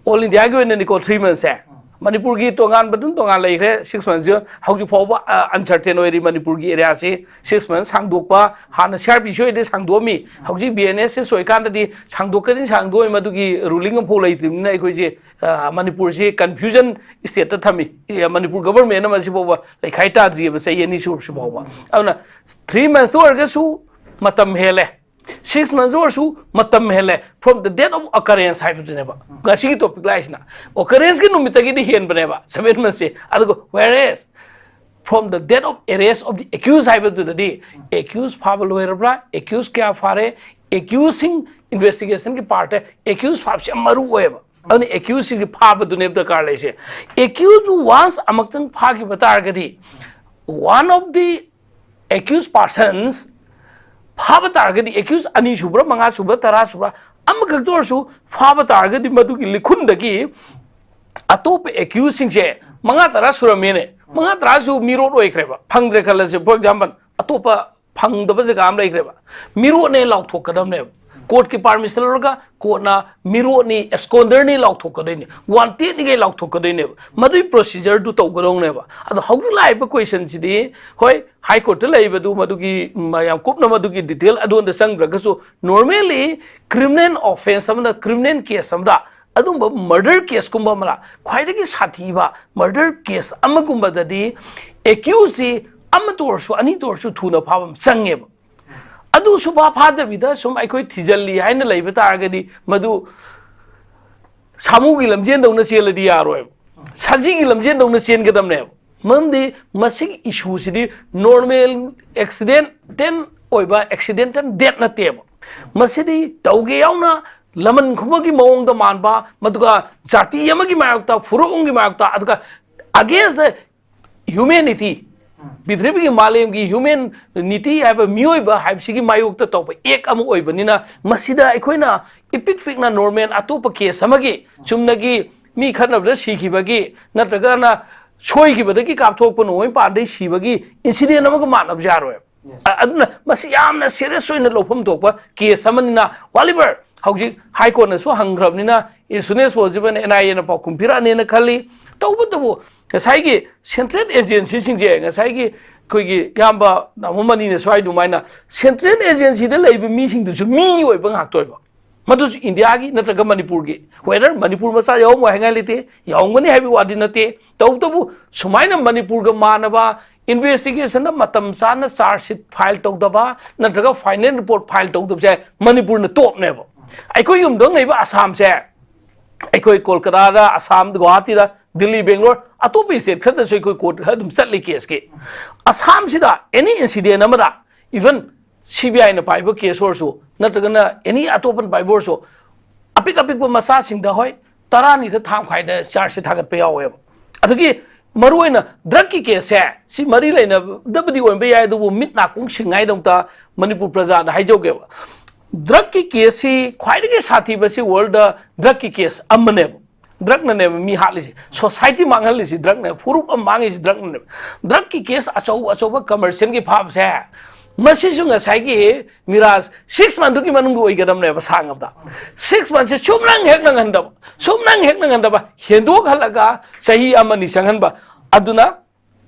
ꯑꯣꯜ ꯏꯟꯗꯤꯌꯥꯒꯤ ꯑꯣꯏꯅꯅꯤꯀꯣ, ꯊ꯭ꯔꯤ ꯃꯟꯁꯁꯦ꯫ ꯃꯅꯤꯄꯨꯔꯒꯤ ꯇꯣꯉꯥꯟꯕ ꯑꯗꯨꯝ ꯇꯣꯉꯥꯟ ꯂꯩꯈ꯭ꯔꯦ꯫ ꯁꯤꯛꯁ ꯃꯟꯁꯁꯤ ꯍꯧꯖꯤꯛ ꯐꯥꯎꯕ ꯑꯟꯁꯔꯇꯦꯟ ꯑꯣꯏꯔꯤ ꯃꯅꯤꯄꯨꯔꯒꯤ ꯑꯦꯔꯤꯌꯥꯁꯤ꯫ ꯁꯤꯛꯁ ꯃꯟꯁ ꯁꯥꯡꯗꯣꯛꯄ, ꯍꯥꯟꯅ ꯁꯤ ꯑꯥꯔ ꯄꯤ ꯁꯤ ꯑꯣꯏꯔꯗꯤ ꯁꯥꯡꯗꯣꯛꯑꯝꯃꯤ, ꯍꯧꯖꯤꯛ ꯕꯤ ꯑꯦꯟ ꯑꯦꯁ ꯑꯦꯁ ꯑꯣꯏꯔꯀꯥꯟꯗꯗꯤ ꯁꯥꯡꯗꯣꯛꯀꯅꯤ ꯁꯥꯡꯗꯣꯛꯑꯣꯏ ꯃꯗꯨꯒꯤ ꯔꯨꯂꯤꯡ ꯑꯃꯐꯥꯎ ꯂꯩꯇ꯭ꯔꯤꯕꯅꯤꯅ ꯑꯩꯈꯣꯏꯁꯦ, ꯑ, ꯃꯅꯤꯄꯨꯔꯁꯤ ꯀꯟꯐ꯭ꯌꯨꯖꯟ ꯁ꯭ꯇꯦꯠꯇ ꯊꯝꯃꯤ꯫ ꯑꯦ, ꯃꯅꯤꯄꯨꯔ ꯒꯚꯔꯟꯃꯦꯟ ꯑꯃ ꯁꯤꯐꯥꯎꯕ ꯂꯩꯈꯥꯏ ꯇꯥꯗ꯭ꯔꯤꯑꯕ ꯆꯍꯤ ꯑꯅꯤ ꯁꯨꯔꯁꯤ ꯐꯥꯎꯕ꯫ ꯑꯗꯨꯅ ꯊ꯭ꯔꯤ ꯃꯟꯁꯇ ꯑꯣꯏꯔꯒꯁꯨ ꯃꯇꯝ ꯍꯦꯜꯂꯦ, ꯁꯤꯛꯁ ꯃꯟꯁ ꯑꯣꯏꯔꯁꯨ ꯃꯇꯝ ꯍꯦꯜꯂꯦ, from the date of occurrence ꯍꯥꯏꯕꯗꯨꯅꯦꯕ ꯉꯁꯤꯒꯤ ꯇꯣꯄꯤꯛ ꯂꯥꯛꯏꯁꯤꯅ꯫ ꯑꯣꯀꯔꯦꯟꯁꯀꯤ ꯅꯨꯃꯤꯠꯇꯒꯤꯗꯤ ꯍꯦꯟꯕꯅꯦꯕ ꯁꯚꯦꯟ ꯃꯟꯁꯁꯦ꯫ ꯑꯗꯨꯒ whereas from the date of arrest of the accused ꯍꯥꯏꯕꯗꯨꯗꯗꯤ ꯑꯦꯀ꯭ꯌꯨꯁ ꯐꯥꯕ ꯂꯣꯏꯔꯕ꯭ꯔꯥ, ꯑꯦꯀ꯭ꯌꯨꯁ ꯀꯌꯥ ꯐꯥꯔꯦ, ꯑꯦꯀ꯭ꯌꯨꯁꯁꯤꯡ ꯏꯟꯚꯦꯁꯇꯤꯒꯦꯁꯟꯒꯤ ꯄꯥꯔꯠꯇ ꯑꯦꯀ꯭ꯌꯨꯁ ꯐꯥꯕꯁꯤ ꯌꯥꯝ ꯃꯔꯨ ꯑꯣꯏꯌꯦꯕ꯫ ꯑꯗꯨꯅ ꯑꯦꯀ꯭ꯌꯨꯁꯁꯤꯡꯁꯤ ꯐꯥꯕꯗꯨꯅꯦꯕ ꯗꯔꯀꯥꯔ ꯂꯩꯔꯤꯁꯦ꯫ ꯑꯦꯀ꯭ꯌꯨꯁꯇꯨ ꯋꯥꯟꯁ ꯑꯃꯨꯛꯇꯪ ꯐꯥꯈꯤꯕ ꯇꯥꯔꯒꯗꯤ, ꯋꯥꯟ ꯑꯣꯐ ꯗꯤ ꯑꯦꯀ꯭ꯌꯨꯁ ꯄꯥꯔꯁꯟꯁ ꯐꯥꯕ ꯇꯥꯔꯒꯗꯤ, ꯑꯦꯀ꯭ꯌꯨꯁ ꯑꯅꯤ ꯁꯨꯕ꯭ꯔꯥ, ꯃꯉꯥ ꯁꯨꯕ꯭ꯔꯥ, ꯇꯔꯥ ꯁꯨꯕ꯭ꯔꯥ, ꯑꯃꯈꯛꯇ ꯑꯣꯏꯔꯁꯨ ꯐꯥꯕ ꯇꯥꯔꯒꯗꯤ ꯃꯗꯨꯒꯤ ꯂꯤꯈꯨꯟꯗꯒꯤ ꯑꯇꯣꯞꯄ ꯑꯦꯀ꯭ꯌꯨꯁꯁꯤꯡꯁꯦ ꯃꯉꯥ ꯇꯔꯥ ꯁꯨꯔꯝꯃꯦꯅꯦ, ꯃꯉꯥ ꯇꯔꯥꯁꯨ ꯃꯤꯔꯣꯠ ꯑꯣꯏꯈ꯭ꯔꯦꯕ, ꯐꯪꯗ꯭ꯔꯦ ꯈꯜꯂꯁꯦ, ꯐꯣꯔ ꯑꯦꯛꯖꯥꯝꯄꯜ, ꯑꯇꯣꯞꯄ ꯐꯪꯗꯕ ꯖꯒꯥ ꯑꯃ ꯂꯩꯈ꯭ꯔꯦꯕ, ꯃꯤꯔꯣꯠꯅꯦ ꯂꯥꯎꯊꯣꯛꯀꯗꯕꯅꯦꯕ꯫ ꯀꯣꯔꯠꯀꯤ ꯄꯥꯔꯃꯤꯁꯟ ꯂꯧꯔꯒ ꯀꯣꯔꯠꯅ ꯃꯤꯔꯣꯠꯅꯤ, ꯑꯦꯕꯁꯀꯣꯟꯗꯔꯅꯤ ꯂꯥꯎꯊꯣꯛꯀꯗꯣꯏꯅꯤ, ꯋꯥꯟꯇꯦꯠꯅꯤꯒꯩ ꯂꯥꯎꯊꯣꯛꯀꯗꯣꯏꯅꯦꯕ꯫ ꯃꯗꯨꯒꯤ ꯄ꯭ꯔꯣꯁꯤꯖꯔꯗꯨ ꯇꯧꯒꯗꯧꯅꯦꯕ꯫ ꯑꯗꯣ ꯍꯧꯖꯤꯛ ꯂꯥꯛꯏꯕ ꯀꯣꯏꯁꯟꯁꯤꯗꯤ, ꯍꯣꯏ, ꯍꯥꯏ ꯀꯣꯔꯠꯇ ꯂꯩꯕꯗꯨ ꯃꯗꯨꯒꯤ ꯃ-, ꯌꯥꯝ ꯀꯨꯞꯅ ꯃꯗꯨꯒꯤ ꯗꯤꯇꯦꯜ ꯑꯗꯣꯝꯗ ꯆꯪꯗ꯭ꯔꯒꯁꯨ, ꯅꯣꯔꯃꯦꯜꯂꯤ ꯀ꯭ꯔꯤꯃꯤꯅꯦꯜ ꯑꯣꯐꯦꯟꯁ ꯑꯃꯗ, ꯀ꯭ꯔꯤꯃꯤꯅꯦꯜ ꯀꯦꯁ ꯑꯃꯗ, ꯑꯗꯨꯝꯕ ꯃꯔꯗꯔ ꯀꯦꯁꯀꯨꯝꯕ ꯑꯃꯅ ꯈ꯭ꯋꯥꯏꯗꯒꯤ ꯁꯥꯊꯤꯕ ꯃꯔꯗꯔ ꯀꯦꯁ ꯑꯃꯒꯨꯝꯕꯗꯗꯤ ꯑꯦꯀ꯭ꯌꯨꯁꯁꯤ ꯑꯃꯇ ꯑꯣꯏꯔꯁꯨ, ꯑꯅꯤꯇ ꯑꯣꯏꯔꯁꯨ ꯊꯨꯅ ꯐꯥꯕ ꯑꯃ ꯆꯪꯉꯦꯕ꯫ ꯑꯗꯨ ꯁꯨꯐꯥ ꯐꯥꯗꯕꯤꯗ ꯁꯨꯝ ꯑꯩꯈꯣꯏ ꯊꯤꯖꯤꯜꯂꯤ ꯍꯥꯏꯅ ꯂꯩꯕ ꯇꯥꯔꯒꯗꯤ, ꯃꯗꯨ ꯁꯥꯃꯨꯒꯤ ꯂꯝꯖꯦꯟꯗꯧꯅ ꯆꯦꯜꯂꯗꯤ ꯌꯥꯔꯣꯏꯕ, ꯁꯖꯤꯒꯤ ꯂꯝꯖꯦꯟꯗꯧꯅ ꯆꯦꯟꯒꯗꯕꯅꯦꯕ꯫ ꯃꯔꯝꯗꯤ ꯃꯁꯤꯒꯤ ꯏꯁꯨꯁꯤꯗꯤ ꯅꯣꯔꯃꯦꯜ ꯑꯦꯛꯁꯤꯗꯦꯟꯇꯦꯟ ꯑꯣꯏꯕ ꯑꯦꯛꯁꯤꯗꯦꯟꯇꯦꯜ ꯗꯦꯠ ꯅꯠꯇꯦꯕ꯫ ꯃꯁꯤꯗꯤ ꯇꯧꯒꯦ ꯌꯥꯎꯅ ꯂꯃꯟ ꯈꯨꯝꯕꯒꯤ ꯃꯑꯣꯡꯗ ꯃꯥꯟꯕ, ꯃꯗꯨꯒ ꯖꯥꯇꯤ ꯑꯃꯒꯤ ꯃꯥꯌꯣꯛꯇ, ꯐꯨꯔꯨꯞ ꯑꯃꯒꯤ ꯃꯥꯌꯣꯛꯇ, ꯑꯗꯨꯒ against the humanity, ꯄ꯭ꯔꯤꯊꯤꯕꯤꯒꯤ ꯃꯥꯂꯦꯝꯒꯤ humanity ꯍꯥꯏꯕ, ꯃꯤꯑꯣꯏꯕ ꯍꯥꯏꯕꯁꯤꯒꯤ ꯃꯥꯌꯣꯛꯇ ꯇꯧꯕ act ꯑꯃ ꯑꯣꯏꯕꯅꯤꯅ, ꯃꯁꯤꯗ ꯑꯩꯈꯣꯏꯅ ꯏꯄꯤꯛ ꯄꯤꯛꯅ normal ꯑꯇꯣꯞꯄ case ꯑꯃꯒꯤ, ꯆꯨꯝꯅꯒꯤ ꯃꯤ ꯈꯠꯅꯕꯗ ꯁꯤꯈꯤꯕꯒꯤ ꯅꯠꯇ꯭ꯔꯒꯅ ꯁꯣꯏꯈꯤꯕꯗꯒꯤ ꯀꯥꯞꯊꯣꯛꯄ ꯅꯣꯡꯃꯩ ꯄꯥꯟꯗꯩ ꯁꯤꯕꯒꯤ incident ꯑꯃꯒ ꯃꯥꯟꯅꯕ ꯌꯥꯔꯣꯏꯕ꯫ ꯑ-, ꯑꯗꯨꯅ ꯃꯁꯤ ꯌꯥꯝꯅ serious ꯑꯣꯏꯅ ꯂꯧꯐꯝ ꯊꯣꯛꯄ case ꯑꯃꯅꯤꯅ, Oliver, ꯍꯧꯖꯤꯛ High Courtꯅꯁꯨ ꯍꯪꯈ꯭ꯔꯕꯅꯤꯅ, as soon as possible NIAꯅ ꯄꯥꯎꯈꯨꯝ ꯄꯤꯔꯛꯑꯅꯦꯅ ꯈꯜꯂꯤ꯫ ꯇꯧꯕꯇꯕꯨ ꯉꯁꯥꯏꯒꯤ central agencyꯁꯤꯡꯁꯦ, ꯉꯁꯥꯏꯒꯤ ꯑꯩꯈꯣꯏꯒꯤ ꯏꯌꯥꯝꯕ ꯅꯥꯃꯣ ꯃꯅꯤꯅ ꯁ꯭ꯋꯥꯏ ꯑꯗꯨꯃꯥꯏꯅ central agencyꯗ ꯂꯩꯕ ꯃꯤꯁꯤꯡꯗꯨꯁꯨ ꯃꯤ ꯑꯣꯏꯕ ꯉꯥꯛꯇ ꯑꯣꯏꯕ, ꯃꯗꯨꯁꯨ ꯏꯟꯗꯤꯌꯥꯒꯤ ꯅꯠꯇ꯭ꯔꯒ ꯃꯅꯤꯄꯨꯔꯒꯤ, whether ꯃꯅꯤꯄꯨꯔ ꯃꯆꯥ ꯌꯥꯎꯔꯝꯃꯣꯏ ꯍꯥꯏꯉꯥꯏ ꯂꯩꯇꯦ, ꯌꯥꯎꯔꯝꯒꯅꯤ ꯍꯥꯏꯕꯒꯤ ꯋꯥꯗꯤ ꯅꯠꯇꯦ꯫ ꯇꯧꯕꯇꯕꯨ ꯁꯨꯃꯥꯏꯅ ꯃꯅꯤꯄꯨꯔꯒ ꯃꯥꯟꯅꯕ investigationꯗ ꯃꯇꯝ ꯆꯥꯅ charge sheet file ꯇꯧꯗꯕ ꯅꯠꯇ꯭ꯔꯒ final report file ꯇꯧꯗꯕꯁꯦ ꯃꯅꯤꯄꯨꯔꯅ topꯅꯦꯕ꯫ ꯑꯩꯈꯣꯏ ꯌꯨꯝꯗꯪ ꯂꯩꯕ ꯑꯁꯥꯝꯁꯦ, ꯑꯩꯈꯣꯏ ꯀꯣꯜꯀꯇꯥꯗ, ꯑꯁꯥꯝ, ꯒꯨꯋꯥꯍꯥꯇꯤꯗ, ꯗꯤꯜꯂꯤ, ꯕꯦꯡꯒ꯭ꯂꯣꯔ, ꯑꯇꯣꯞꯄ state ꯈꯔꯗꯁꯨ ꯑꯩꯈꯣꯏ court ꯑꯗꯨꯝ ꯆꯠꯂꯤ caseꯀꯤ꯫ ꯑꯁꯥꯝꯁꯤꯗ any incident ꯑꯃꯗ, even CBIꯅ ꯄꯥꯏꯕ case ꯑꯣꯏꯔꯁꯨ ꯅꯠꯇ꯭ꯔꯒꯅ any ꯑꯇꯣꯞꯄꯅ ꯄꯥꯏꯕ ꯑꯣꯏꯔꯁꯨ, ꯑꯄꯤꯛ ꯑꯄꯤꯛꯄ ꯃꯆꯥꯁꯤꯡꯗ, ꯍꯣꯏ, ꯇꯔꯥꯅꯤꯗ ꯊꯥ ꯃꯈꯥꯏꯗ charge sheet ꯊꯥꯒꯠꯄ ꯌꯥꯎꯋꯦꯕ꯫ ꯑꯗꯨꯒꯤ ꯃꯔꯨꯑꯣꯏꯅ drugꯀꯤ caseꯁꯦ, ꯁꯤ ꯃꯔꯤ ꯂꯩꯅꯗꯕꯗꯤ ꯑꯣꯏꯕ ꯌꯥꯏ, ꯑꯗꯨꯕꯨ ꯃꯤꯠ ꯅꯥꯀꯣꯡ ꯁꯤꯡꯉꯥꯏꯗꯃꯛꯇ ꯃꯅꯤꯄꯨꯔ ꯄ꯭ꯔꯖꯥꯗ ꯍꯥꯏꯖꯧꯒꯦꯕ꯫ Drugꯀꯤ caseꯁꯤ ꯈ꯭ꯋꯥꯏꯗꯒꯤ ꯁꯥꯊꯤꯕꯁꯤ worldꯗ drugꯀꯤ case ꯑꯃꯅꯦꯕ꯫ Drugꯅꯅꯦꯕ ꯃꯤ ꯍꯥꯠꯂꯤꯁꯤ, society ꯃꯥꯡꯍꯜꯂꯤꯁꯤ drugꯅꯦ, ꯐꯨꯔꯨꯞ ꯑꯃ ꯃꯥꯡꯉꯤꯁꯤ drugꯅꯅꯦꯕ꯫ Drugꯀꯤ case ꯑꯆꯧ ꯑꯆꯧꯕ commercialꯒꯤ ꯐꯥꯕꯁꯦ, ꯃꯁꯤꯁꯨ ꯉꯁꯥꯏꯒꯤ ꯃꯤꯔꯥꯖ six monthꯗꯨꯒꯤ ꯃꯅꯨꯡꯗ ꯑꯣꯏꯒꯗꯕꯅꯦꯕ, ꯁꯥꯡꯉꯕꯗ꯫ Six monthꯁꯦ ꯁꯨꯝ ꯅꯪ ꯍꯦꯛ ꯅꯪꯍꯟꯗꯕ, ꯁꯨꯝ ꯅꯪ ꯍꯦꯛ ꯅꯪꯍꯟꯗꯕ, ꯍꯦꯟꯗꯣꯛꯍꯜꯂꯒ ꯆꯍꯤ ꯑꯃꯅꯤ ꯆꯪꯍꯟꯕ꯫ ꯑꯗꯨꯅ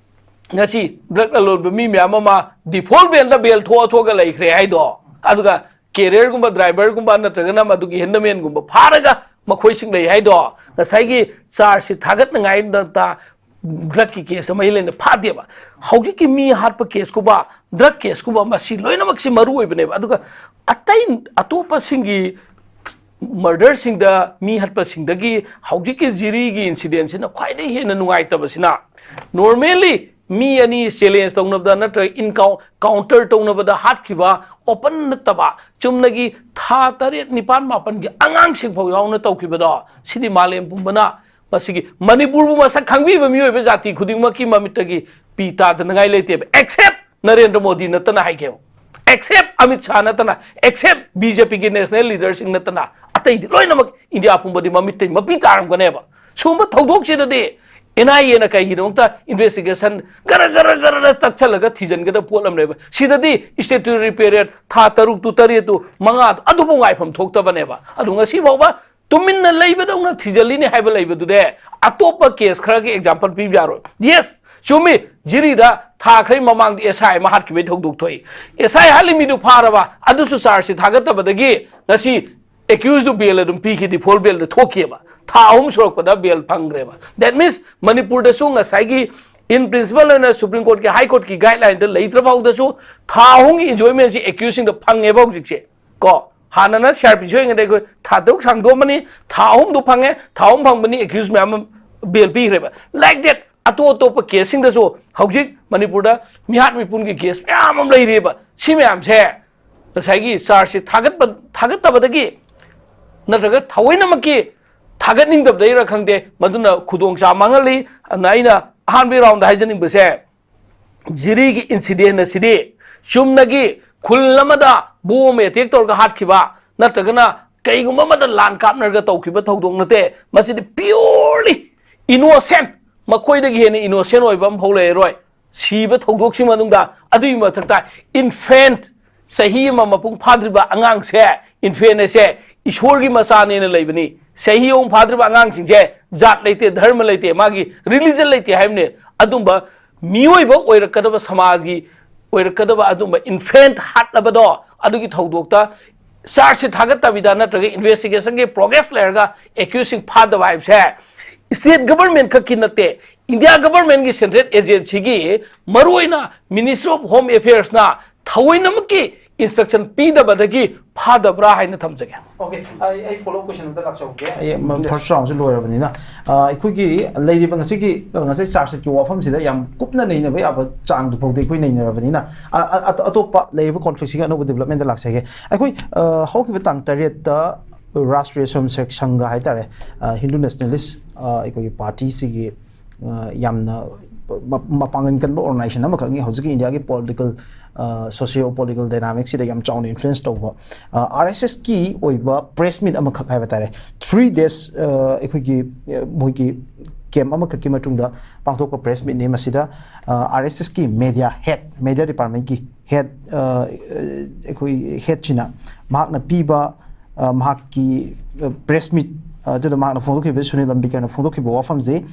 ꯉꯁꯤ drug ꯂꯂꯣꯟꯕ ꯃꯤ ꯃꯌꯥꯝ ꯑꯃ default bailꯗ bail ꯊꯣꯛꯑ ꯊꯣꯛꯑꯒ ꯂꯩꯈ꯭ꯔꯦ ꯍꯥꯏꯗꯣ, ꯑꯗꯨꯒ carrierꯒꯨꯝꯕ, driverꯒꯨꯝꯕ ꯅꯠꯇ꯭ꯔꯒꯅ ꯃꯗꯨꯒꯤ handymanꯒꯨꯝꯕ ꯐꯥꯔꯒ ꯃꯈꯣꯏꯁꯤꯡ ꯂꯩ ꯍꯥꯏꯗꯣ, ꯉꯁꯥꯏꯒꯤ charge sheet ꯊꯥꯒꯠꯅꯉꯥꯏ ꯅꯠꯇ drugꯀꯤ case ꯑꯃ ꯍꯦꯟꯅ ꯐꯥꯗꯦꯕ꯫ ꯍꯧꯖꯤꯛꯀꯤ ꯃꯤ ꯍꯥꯠꯄ caseꯀꯨꯝꯕ, drug caseꯀꯨꯝꯕ, ꯃꯁꯤ ꯂꯣꯏꯅꯃꯛꯁꯤ ꯃꯔꯨ ꯑꯣꯏꯕꯅꯦꯕ꯫ ꯑꯗꯨꯒ ꯑꯇꯩ ꯑꯇꯣꯞꯄꯁꯤꯡꯒꯤ murderꯁꯤꯡꯗ ꯃꯤ ꯍꯥꯠꯄꯁꯤꯡꯗꯒꯤ ꯍꯧꯖꯤꯛꯀꯤ ꯖꯤꯔꯤꯒꯤ incidentꯁꯤꯅ ꯈ꯭ꯋꯥꯏꯗꯒꯤ ꯍꯦꯟꯅ ꯅꯨꯡꯉꯥꯏꯇꯕꯁꯤꯅ, normally ꯃꯤ ꯑꯅꯤ ꯆꯦꯂꯦꯟꯖ ꯇꯧꯅꯕꯗ ꯅꯠꯇ꯭ꯔꯒ ꯏꯟꯀꯥꯎ ꯀꯥꯎꯟꯇꯔ ꯇꯧꯅꯕꯗ ꯍꯥꯠꯈꯤꯕ, ꯑꯣꯄꯟ ꯅꯠꯇꯕ, ꯆꯨꯝꯅꯒꯤ ꯊꯥ ꯇꯔꯦꯠ ꯅꯤꯄꯥꯟ ꯃꯥꯄꯟꯒꯤ ꯑꯉꯥꯡꯁꯤꯡ ꯐꯥꯎ ꯌꯥꯎꯅ ꯇꯧꯈꯤꯕꯗꯣ, ꯁꯤꯗꯤ ꯃꯥꯂꯦꯝ ꯄꯨꯝꯕꯅ, ꯃꯁꯤꯒꯤ ꯃꯅꯤꯄꯨꯔꯕꯨ ꯃꯁꯛ ꯈꯪꯕꯤꯕ ꯃꯤꯑꯣꯏꯕ ꯖꯥꯇꯤ ꯈꯨꯗꯤꯡꯃꯛꯀꯤ ꯃꯃꯤꯠꯇꯒꯤ ꯄꯤ ꯇꯥꯗꯅꯉꯥꯏ ꯂꯩꯇꯦꯕ, ꯑꯦꯛꯁꯦꯞ ꯅꯔꯦꯟꯗ꯭ꯔ ꯃꯣꯗꯤ ꯅꯠꯇꯅ ꯍꯥꯏꯒꯦꯕ, ꯑꯦꯛꯁꯦꯞ ꯑꯃꯤꯠ ꯁꯥꯍ ꯅꯠꯇꯅ, ꯑꯦꯛꯁꯦꯞ ꯕꯤ ꯖꯦ ꯄꯤꯒꯤ ꯅꯦꯁꯅꯦꯜ ꯂꯤꯗꯔꯁꯤꯡ ꯅꯠꯇꯅ, ꯑꯇꯩꯗꯤ ꯂꯣꯏꯅꯃꯛ ꯏꯟꯗꯤꯌꯥ ꯄꯨꯝꯕꯗꯤ ꯃꯃꯤꯠꯇꯩ ꯃꯄꯤ ꯇꯥꯔꯝꯒꯅꯦꯕ꯫ ꯁꯨꯝꯕ ꯊꯧꯗꯣꯛꯁꯤꯗꯗꯤ ꯑꯦꯟ ꯑꯥꯏ ꯑꯦꯅ ꯀꯩꯒꯤꯗꯃꯛꯇ ꯏꯟꯚꯦꯁꯇꯤꯒꯦꯁꯟ ꯒꯔ ꯒꯔ ꯒꯔ ꯒꯔ ꯇꯛꯁꯜꯂꯒ ꯊꯤꯖꯤꯟꯒꯗꯕ ꯄꯣꯠ ꯑꯃꯅꯦꯕ? ꯁꯤꯗꯗꯤ ꯁ꯭ꯇꯦꯇꯨꯇꯣꯔꯤ ꯄꯤꯔꯤꯌꯗ ꯊꯥ ꯇꯔꯨꯛꯇꯨ, ꯇꯔꯦꯠꯇꯨ, ꯃꯉꯥꯗꯨ ꯑꯗꯨꯐꯥꯎ ꯉꯥꯏꯐꯝ ꯊꯣꯛꯇꯕꯅꯦꯕ꯫ ꯑꯗꯨ ꯉꯁꯤ ꯐꯥꯎꯕ ꯇꯨꯃꯤꯟꯅ ꯂꯩꯕꯗꯧꯅ ꯊꯤꯖꯤꯜꯂꯤꯅꯦ ꯍꯥꯏꯕ ꯂꯩꯕꯗꯨꯗꯤ ꯑꯇꯣꯞꯄ ꯀꯦꯁ ꯈꯔꯒꯤ ꯑꯦꯛꯖꯥꯝꯄꯜ ꯄꯤꯕ ꯌꯥꯔꯣꯏ꯫ ꯌꯦꯁ, ꯆꯨꯝꯃꯤ, ꯖꯤꯔꯤꯗ ꯊꯥ ꯈꯔꯒꯤ ꯃꯃꯥꯡꯗ ꯑꯦꯁ ꯑꯥꯏ ꯑꯃ ꯍꯥꯠꯈꯤꯕꯒꯤ ꯊꯧꯗꯣꯛ ꯊꯣꯛꯏ꯫ ꯑꯦꯁ ꯑꯥꯏ ꯍꯥꯠꯂꯤ ꯃꯤꯗꯨ ꯐꯥꯔꯕ, ꯑꯗꯨꯁꯨ ꯆꯥꯔꯖꯁꯤ ꯊꯥꯒꯠꯇꯕꯗꯒꯤ ꯉꯁꯤ ꯑꯦꯀ꯭ꯌꯨꯁꯇꯨ ꯕꯦꯜ ꯑꯗꯨꯝ ꯄꯤꯈꯤ, ꯗꯤꯐꯣꯜꯠ ꯕꯦꯜꯗ ꯊꯣꯛꯈꯤꯑꯕ꯫ ꯊꯥ ꯑꯍꯨꯝ ꯁꯨꯔꯛꯄꯗ ꯕꯦꯜ ꯐꯪꯈ꯭ꯔꯦꯕ꯫ That means ꯃꯅꯤꯄꯨꯔꯗꯁꯨ ꯉꯁꯥꯏꯒꯤ in principle ꯑꯣꯏꯅ ꯁꯨꯄ꯭ꯔꯤꯝ ꯀꯣꯔꯠꯀꯤ, ꯍꯥꯏ ꯀꯣꯔꯠꯀꯤ ꯒꯥꯏꯗꯂꯥꯏꯟꯗ ꯂꯩꯇ꯭ꯔ ꯐꯥꯎꯗꯁꯨ ꯊꯥ ꯑꯍꯨꯝꯒꯤ ꯏꯟꯖꯣꯏꯃꯦꯟꯁꯤ ꯑꯦꯀ꯭ꯌꯨꯁꯁꯤꯡꯗ ꯐꯪꯉꯦꯕ ꯍꯧꯖꯤꯛꯁꯦ꯫ ꯀꯣ, ꯍꯥꯟꯅꯅ ꯁꯤ ꯑꯥꯔ ꯄꯤ ꯁꯤ ꯑꯣꯏꯔꯤꯉꯩꯗ ꯑꯩꯈꯣꯏ ꯊꯥ ꯇꯔꯨꯛ ꯁꯥꯡꯗꯣꯛꯑꯝꯃꯅꯤ, ꯊꯥ ꯑꯍꯨꯝꯗꯣ ꯐꯪꯉꯦ, ꯊꯥ ꯑꯍꯨꯝ ꯐꯪꯕꯅꯤ, ꯑꯦꯀ꯭ꯌꯨꯁ ꯃꯌꯥꯝ ꯑꯃ ꯕꯦꯜ ꯄꯤꯈ꯭ꯔꯦꯕ꯫ Like that, ꯑꯇꯣꯞ ꯑꯇꯣꯞꯄ ꯀꯦꯁꯁꯤꯡꯗꯁꯨ ꯍꯧꯖꯤꯛ ꯃꯅꯤꯄꯨꯔꯗ ꯃꯤꯍꯥꯠ ꯃꯤꯄꯨꯟꯒꯤ ꯀꯦꯁ ꯃꯌꯥꯝ ꯑꯃ ꯂꯩꯔꯤꯑꯕ꯫ ꯁꯤ ꯃꯌꯥꯝꯁꯦ ꯉꯁꯥꯏꯒꯤ ꯆꯥꯔꯖꯁꯤ ꯊꯥꯒꯠꯄ, ꯊꯥꯒꯠꯇꯕꯗꯒꯤ ꯅꯠꯇ꯭ꯔꯒ ꯊꯑꯣꯏꯅꯃꯛꯀꯤ ꯊꯥꯒꯠꯅꯤꯡꯗꯕꯗꯒꯤꯔ ꯈꯪꯗꯦ, ꯃꯗꯨꯅ ꯈꯨꯗꯣꯡꯆꯥꯕ ꯃꯥꯡꯍꯜꯂꯤ꯫ ꯑꯗꯨꯅ ꯑꯩꯅ ꯑꯍꯥꯟꯕꯒꯤ ꯔꯥꯎꯟꯗ ꯍꯥꯏꯖꯅꯤꯡꯕꯁꯦ, ꯖꯤꯔꯤꯒꯤ ꯏꯟꯁꯤꯗꯦꯟ ꯑꯁꯤꯗꯤ ꯆꯨꯝꯅꯒꯤ ꯈꯨꯜ ꯑꯃꯗ ꯕꯣꯝ ꯑꯦꯇꯦꯛ ꯇꯧꯔꯒ ꯍꯥꯠꯈꯤꯕ ꯅꯠꯇ꯭ꯔꯒꯅ ꯀꯩꯒꯨꯝꯕ ꯑꯃꯗ ꯂꯥꯟ ꯀꯥꯞꯅꯔꯒ ꯇꯧꯈꯤꯕ ꯊꯧꯗꯣꯛ ꯅꯠꯇꯦ꯫ ꯃꯁꯤꯗꯤ purely innocent, ꯃꯈꯣꯏꯗꯒꯤ ꯍꯦꯟꯅ ꯏꯅꯣꯁꯦꯟ ꯑꯣꯏꯕ ꯑꯃꯐꯥꯎ ꯂꯩꯔꯔꯣꯏ꯫ ꯁꯤꯕ ꯊꯧꯗꯣꯛꯁꯤꯡ ꯃꯅꯨꯡꯗ ꯑꯗꯨꯒꯤ ꯃꯊꯛꯇ ꯏꯟꯐꯦꯟꯠ, ꯆꯍꯤ ꯑꯃ ꯃꯄꯨꯡ ꯐꯥꯗ꯭ꯔꯤꯕ ꯑꯉꯥꯡꯁꯦ, ꯏꯟꯐꯦꯟ ꯍꯥꯏꯁꯦ ꯏꯁꯣꯔꯒꯤ ꯃꯆꯥꯅꯦꯅ ꯂꯩꯕꯅꯤ꯫ ꯆꯍꯤ ꯑꯍꯨꯝ ꯐꯥꯗ꯭ꯔꯤꯕ ꯑꯉꯥꯡꯁꯤꯡꯁꯦ ꯖꯥꯠ ꯂꯩꯇꯦ, ꯙꯔꯃ ꯂꯩꯇꯦ, ꯃꯥꯒꯤ ꯔꯤꯂꯤꯖꯟ ꯂꯩꯇꯦ ꯍꯥꯏꯕꯅꯦ꯫ ꯑꯗꯨꯝꯕ ꯃꯤꯑꯣꯏꯕ ꯑꯣꯏꯔꯛꯀꯗꯕ, ꯁꯃꯥꯖꯒꯤ ꯑꯣꯏꯔꯛꯀꯗꯕ ꯑꯗꯨꯝꯕ ꯏꯟꯐꯦꯟꯠ ꯍꯥꯠꯂꯕꯗꯣ, ꯑꯗꯨꯒꯤ ꯊꯧꯗꯣꯛꯇ ꯆꯥꯔꯖꯁꯤ ꯊꯥꯒꯠꯇꯕꯤꯗ ꯅꯠꯇ꯭ꯔꯒ ꯏꯟꯚꯦꯁꯇꯤꯒꯦꯁꯟꯒꯤ ꯄ꯭ꯔꯣꯒ꯭ꯔꯦꯁ ꯂꯩꯔꯒ ꯑꯦꯀ꯭ꯌꯨꯁꯁꯤꯡ ꯐꯥꯗꯕ ꯍꯥꯏꯕꯁꯦ ꯁ꯭ꯇꯦꯠ ꯒꯚꯔꯟꯃꯦꯟꯠ ꯈꯛꯀꯤ ꯅꯠꯇꯦ, ꯏꯟꯗꯤꯌꯥ ꯒꯚꯔꯟꯃꯦꯟꯠꯀꯤ ꯁꯦꯟꯇ꯭ꯔꯦꯜ ꯑꯦꯖꯦꯟꯁꯤꯒꯤ, ꯃꯔꯨꯑꯣꯏꯅ ꯃꯤꯅꯤꯁꯇ꯭ꯔꯤ ꯑꯣꯐ ꯍꯣꯝ ꯑꯦꯐꯤꯌꯔꯁꯅ ꯊꯑꯣꯏꯅꯃꯛꯀꯤ instruction ꯄꯤꯗꯕꯗꯒꯤ ꯐꯥꯗꯕ꯭ꯔꯥ ꯍꯥꯏꯅ ꯊꯝꯖꯒꯦ꯫ ꯑꯣꯀꯦ, ꯑꯩ ꯑꯩ ꯐꯣꯂꯣ ꯀꯣꯏꯁꯟ ꯑꯝꯇ ꯂꯥꯛꯆꯍꯧꯒꯦ꯫ ꯑꯩ ꯐꯥꯔꯁ ꯔꯥꯎꯟꯁꯨ ꯂꯣꯏꯔꯕꯅꯤꯅ, ꯑ, ꯑꯩꯈꯣꯏꯒꯤ ꯂꯩꯔꯤꯕ ꯉꯁꯤꯒꯤ, ꯑ, ꯉꯁꯥꯏ ꯆꯥꯔꯖꯀꯤ ꯋꯥꯐꯝꯁꯤꯗ ꯌꯥꯝ ꯀꯨꯞꯅ ꯅꯩꯅꯕ ꯌꯥꯕ ꯆꯥꯡꯗꯨ ꯐꯥꯎꯗꯤ ꯑꯩꯈꯣꯏ ꯅꯩꯅꯔꯕꯅꯤꯅ, ꯑ, ꯑ, ꯑꯇꯣꯞꯄ ꯂꯩꯔꯤꯕ ꯀꯣꯟꯐ꯭ꯂꯤꯛꯁꯤꯒꯤ ꯑꯅꯧꯕ ꯗꯤꯕꯂꯞꯃꯦꯟꯗ ꯂꯥꯛꯆꯒꯦ꯫ ꯑꯩꯈꯣꯏ, ꯑ, ꯍꯧꯈꯤꯕ ꯇꯥꯡ ꯇꯔꯦꯠꯇ ꯔꯥꯁꯇ꯭ꯔꯤꯌ ꯁ꯭ꯋꯌꯝ ꯁꯦꯛ ꯁꯪꯘ ꯍꯥꯏꯇꯥꯔꯦ, ꯑ, ꯍꯤꯟꯗꯨ ꯅꯦꯁꯅꯦꯂꯤꯁ, ꯑ, ꯑꯩꯈꯣꯏꯒꯤ ꯄꯥꯔꯇꯤꯁꯤꯒꯤ, ꯑ, ꯌꯥꯝꯅ ꯃ-, ꯃꯄꯥꯡꯒꯜ ꯀꯟꯕ ꯑꯣꯔꯒꯅꯥꯏꯖꯦꯁꯟ ꯑꯃꯈꯛꯅꯤ ꯍꯧꯖꯤꯛꯀꯤ ꯏꯟꯗꯤꯌꯥꯒꯤ ꯄꯣꯂꯤꯇꯤꯀꯦꯜ, ꯑ, ꯁꯣꯁꯤꯌꯣ ꯄꯣꯂꯤꯇꯤꯀꯦꯜ ꯗꯥꯏꯅꯥꯃꯤꯛꯁꯤꯗ ꯌꯥꯝ ꯆꯥꯎꯅ ꯏꯟꯐ꯭ꯂꯨꯌꯦꯟꯁ ꯇꯧꯕ, ꯑ, ꯑꯥꯔ ꯑꯦꯁ ꯑꯦꯁꯀꯤ ꯑꯣꯏꯕ ꯄ꯭ꯔꯦꯁ ꯃꯤꯠ ꯑꯃꯈꯛ ꯍꯥꯏꯕ ꯇꯥꯔꯦ, ꯊ꯭ꯔꯤ ꯗꯦꯖ, ꯑ, ꯑꯩꯈꯣꯏꯒꯤ, ꯑ, ꯃꯣꯏꯒꯤ ꯀꯦꯝꯞ ꯑꯃꯈꯛꯀꯤ ꯃꯇꯨꯡꯗ ꯄꯥꯡꯊꯣꯛꯄ ꯄ꯭ꯔꯦꯁ ꯃꯤꯠꯅꯤ꯫ ꯃꯁꯤꯗ, ꯑ, ꯑꯥꯔ ꯑꯦꯁ ꯑꯦꯁꯀꯤ ꯃꯦꯗꯤꯌꯥ ꯍꯦꯗ, ꯃꯦꯗꯤꯌꯥ ꯗꯤꯄꯥꯔꯠꯃꯦꯟꯒꯤ ꯍꯦꯗ, ꯑ, ꯑ, ꯑꯩꯈꯣꯏ ꯍꯦꯗꯁꯤꯅ ꯃꯍꯥꯛꯅ ꯄꯤꯕ, ꯑ, ꯃꯍꯥꯛꯀꯤ, ꯑ, ꯄ꯭ꯔꯦꯁ ꯃꯤꯠ, ꯑ, ꯑꯗꯨꯗ ꯃꯍꯥꯛꯅ ꯐꯣꯡꯗꯣꯛꯈꯤꯕ, Sunil ꯑꯝꯕꯤꯀꯔꯅ ꯐꯣꯡꯗꯣꯛꯈꯤꯕ ꯋꯥꯐꯝꯁꯦ,